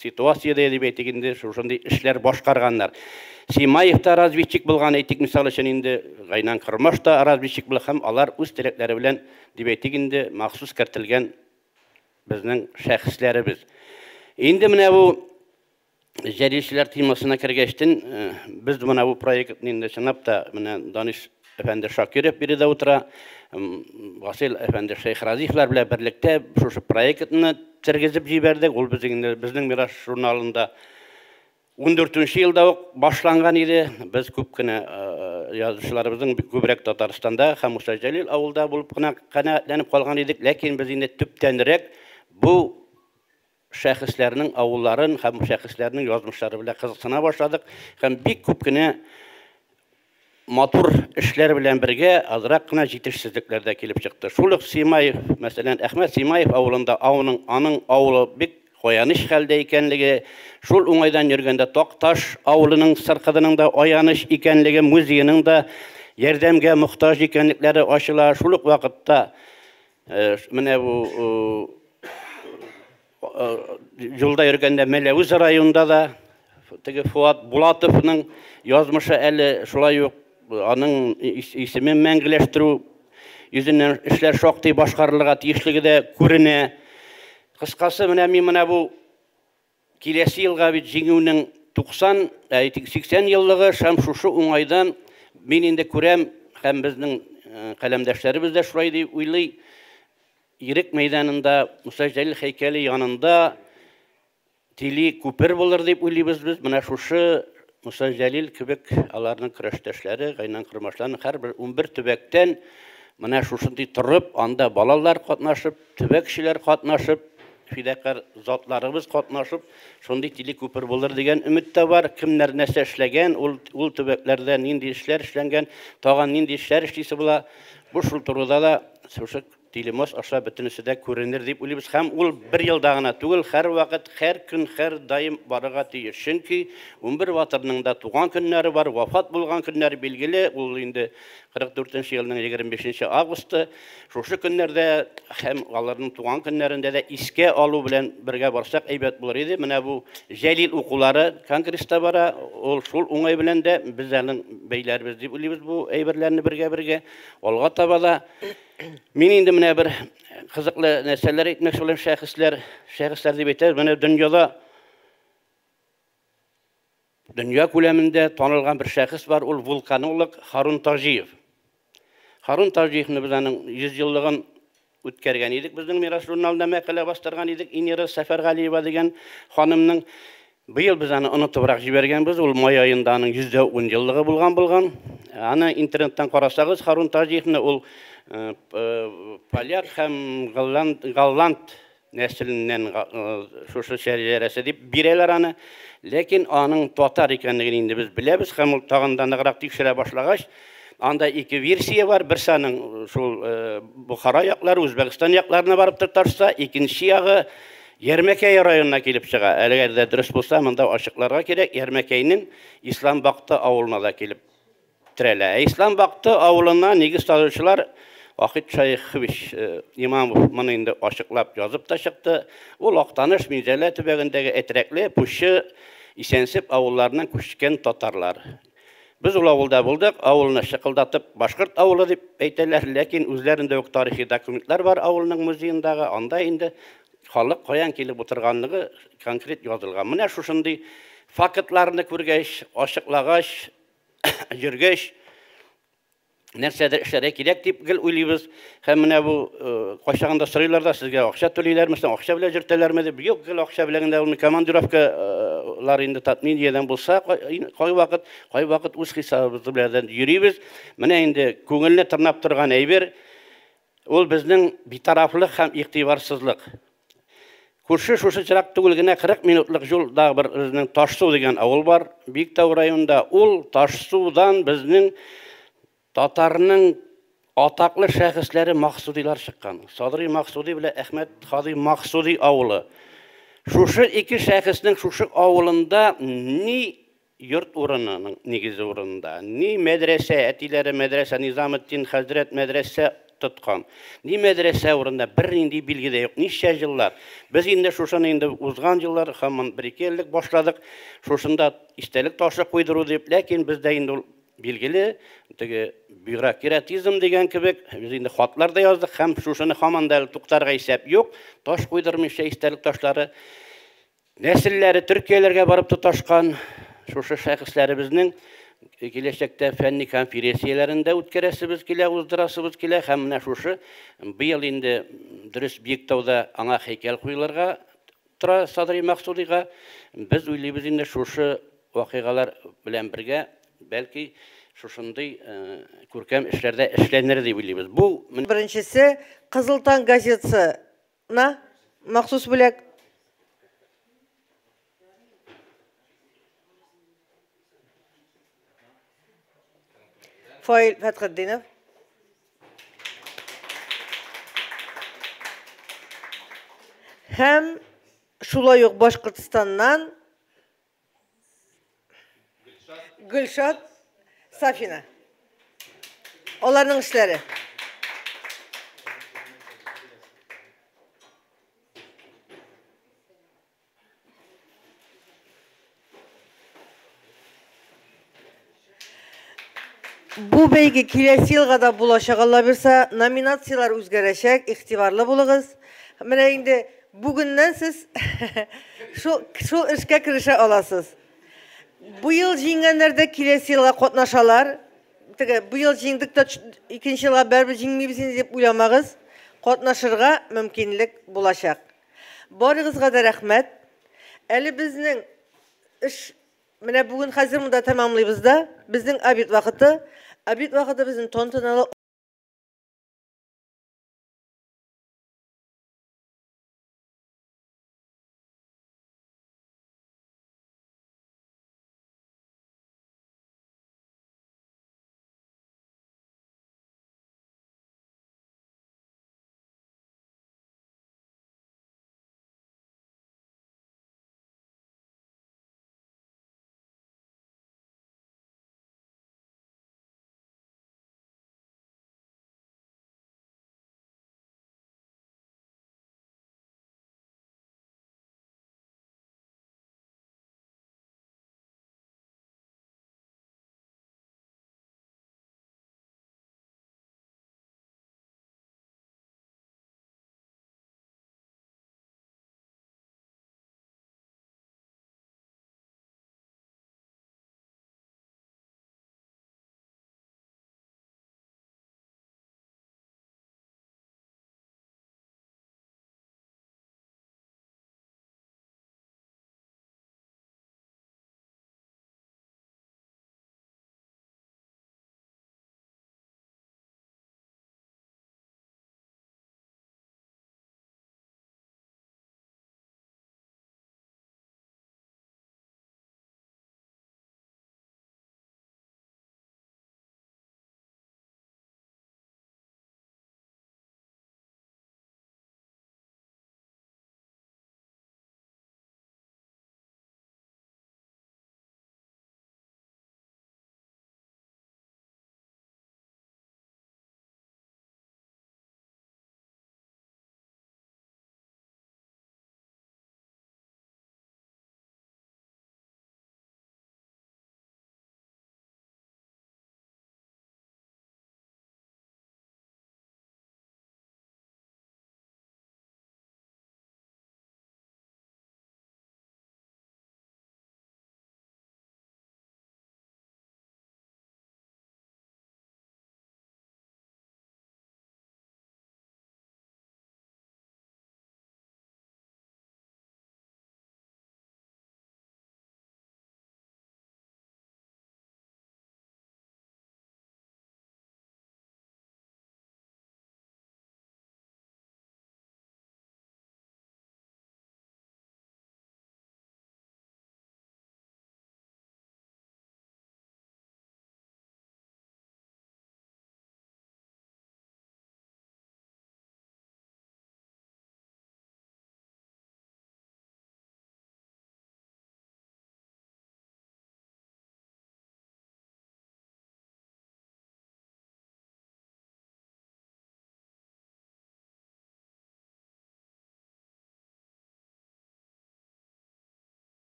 H: ситуациядә дип әйтик инде, шушындый эшләр башкарганнар. Симаев та разведчик булган, әйтик, мисал өчен инде Гайнан Кормаш та разведчик була һәм алар үз теләкләре белән дип әйтик инде, махсус кертелгән безнең шәхесләребез. Инде менә бу җәлилчеләр темасына кергәчтен, без менә бу проектны инде чынлап та менә Даниш әфәнде Шакиров биредә утыра, Васил әфәнде Шәйхразиевлар белән берлектә шушы проектны тергезеп җибәрдек. Ул безнең Мирас журналында 14 елда ук башланган иде. Без күп кенә язучыларыбызның күбрәк Татарстанда һәм Муса Җәлил авылда булып кына канәгатьләнеп калган идек. Ләкин без инде төптәнрәк бу шәхесләрнең авылларын һәм шәхесләрнең язмышлары белән кызыксына башладык һәм бик күп кенә матур эшләр белән бергә азрак кына җитешсезлекләр дә килеп чыкты. Шул ук Симаев, мәсәлән, Әхмәт Симаев авылында аның авылы бик аяныч хәлдә икәнлеге, шул уңайдан йөргәндә Такташ авылының сыркыдының да аяныч икәнлеге, музееның да ярдәмгә мохтаҗ икәнлекләре ачыла. Шул ук вакытта менә бу юлда йөргәндә Мәләвез районында да теге Фуат Булатовның язмышы әле шулай ук аның исемен мәңгеләштерү йөзеннән эшләр шактый башкарылырга тиешлеге дә күренә. Кыскасы, менә мин менә бу киләсе елга бит җиңүнең 80 еллыгы һәм шушы уңайдан мин инде күрәм һәм безнең каләмдәшләребез дә шулай дип уйлый. Ирек мәйданында Муса Җәлил һәйкәле янында тили күпер булыр дип уйлыйбыз без. Менә шушы Муса Җәлил кебек аларның көрәштәшләре, Гайнан Кормашларның һәрбер 11 төбәктән менә шушындый торып, анда балалар катнашып, төбәк кешеләр катнашып, фидакар затларыбыз катнашып, шундый телекүпер булыр дигән өмет тә бар. Кемнәр нәрсә эшләгән, ул төбәкләрдә нинди эшләр эшләнгән, тагын нинди эшләр эшлисе була. Бу шул турыда да шушы телемост аша бөтенесе дә күренер дип уйлыйбыз. Һәм ул бер елда гына түгел, һәр вакыт, һәр көн, һәр даим барырга тиеш. Чөнки 11 батырның да туган көннәре бар, вафат булган көннәре билгеле. Ул инде 44 елның 25 августы. Шушы көннәрдә һәм аларның туган көннәрендә дә искә алу белән бергә барсак әйбәт булыр иде. Менә бу Җәлил укулары конгресста бара. Ул шул уңай белән дә без аның бәйләрбез дип уйлыйбыз бу әйберләрне бергә-бергә алга таба да. Мин инде менә бер кызыклы нәрсәләр әйтмәкче булам, шәхесләр дип әйтәбез. Менә дөнья күләмендә танылган бер шәхес бар, ул вулканолог Харун Таҗиев. Харун Таҗиевны без аның 100 еллыгын үткәргән идек, безнең Мирас журналында мәкалә бастырган идек. Инира Сәфәргалиева дигән ханымның. Быел без аны онытыбрак җибәргәнбез, ул май аенда аның 110 еллыгы булган. Аны интернеттан карасагыз, Харун Таҗиевны ул поляк һәм голланд нәселеннән шушы шәҗәрәсе дип бирәләр аны. Ләкин аның татар икәнлеген инде без беләбез һәм ул тагын да ныграк тикшерә башлагач, анда ике версия бар. Берсе аның шул Бухара яклары, Үзбәкстан якларына барып тоташса, икенче ягы Ярмәкәй районына килеп чыга. Әгәр дә дөрес булса, монда ачыкларга кирәк, Ярмәкәйнең Ислам Бакты авылына да килеп терәлә. Ислам Бакты авылына нигез салучылар Вахит Шәйхович Имамов моны инде ачыклап язып та чыкты. Ул Актаныш, Минзәлә төбәгендәге Әтрәкле, Пущы, Исәнсеп авылларыннан күчкән татарлар. Без ул авылда булдык, авылны шыкылдатып башкорт авылы дип әйтәләр, ләкин үзләрендә үк тарихи документлар бар авылның музеендагы, анда инде халык каян килеп утырганлыгы конкрет язылган. Менә шушындый фактларны күргәч, ачыклагач, йөргәч, нәрсәдер эшләргә кирәк дип гел уйлыйбыз. Һәм менә бу кайчагында сорыйлар да, сезгә акча түлиләрме, соң акча белән йөртәләрме дип. Юк, гел акча белән генә булмый. Командировкалар инде Татмедиадан булса, кайвакыт үз хисабыбыз белән йөрибез. Менә инде күңелне тырнап торган әйбер ул безнең битарафлык һәм игътибарсызлык. Күрше шушы чирак түгел генә 40 минутлык юлда бер безнең Ташсу дигән авыл бар, Биектау районында. Ул Ташсудан безнең татарның атаклы шәхесләре Максудилар чыккан. Садри Максуди белән Әхмәт Хади Максуди авылы. Шушы ике шәхеснең шушы авылында ни йорт урынының нигезе урынында, ни мәдрәсә, әтиләре мәдрәсә, Низаметдин хәзрәт мәдрәсә тоткан. Ни мәдрәсә урында бернинди билге дә юк. Ничә еллар. Без инде шушыны инде узган еллар һәм бер-ике еллык башладык. Шушында истәлек ташы куйдыру дип, ләкин бездә инде ул билгеле, теге бюрократизм дигән кебек, без инде хатлар да яздык һәм шушыны һаман да әле туктарга исәп юк. Таш куйдырмыйча истәлек ташлары нәселләре Төркияләргә барып тоташкан шушы шәхесләребезнең Киләчәктә фәнни конференцияләрен дә үткәрәсебез килә, уздырасыбыз килә һәм менә шушы быел инде дөрес Биектауда аңа һәйкәл куелырга тора Садри Максудига. Без уйлыйбыз инде шушы вакыйгалар белән бергә, бәлки шушындый күркәм эшләр дә эшләнер дип уйлыйбыз. Бу
A: Беренчесе Кызыл таң газетасына махсус бүләк. Фаил Фәтхетдинов. Һәм шулай ук Башкортстаннан Гөлшат Сафина. Аларның эшләре. Бу бәйге киләсе елга да булачак, Алла бирса, номинацияләр үзгәрәчәк, игътибарлы булыгыз. Менә инде бүгеннән сез шул, шул эшкә керешә аласыз. Бу ел җиңгәннәр дә киләсе елга катнашалар. Теге бу ел җиңдек тә икенче елга бәрбер җиңмибез инде дип уйламагыз. Катнашырга мөмкинлек булачак. Барыгызга да рәхмәт. Әле безнең эш менә бүген хәзер монда тәмамлыйбыз да. Безнең обед вакыты. Обед вакыты безнең тантаналы.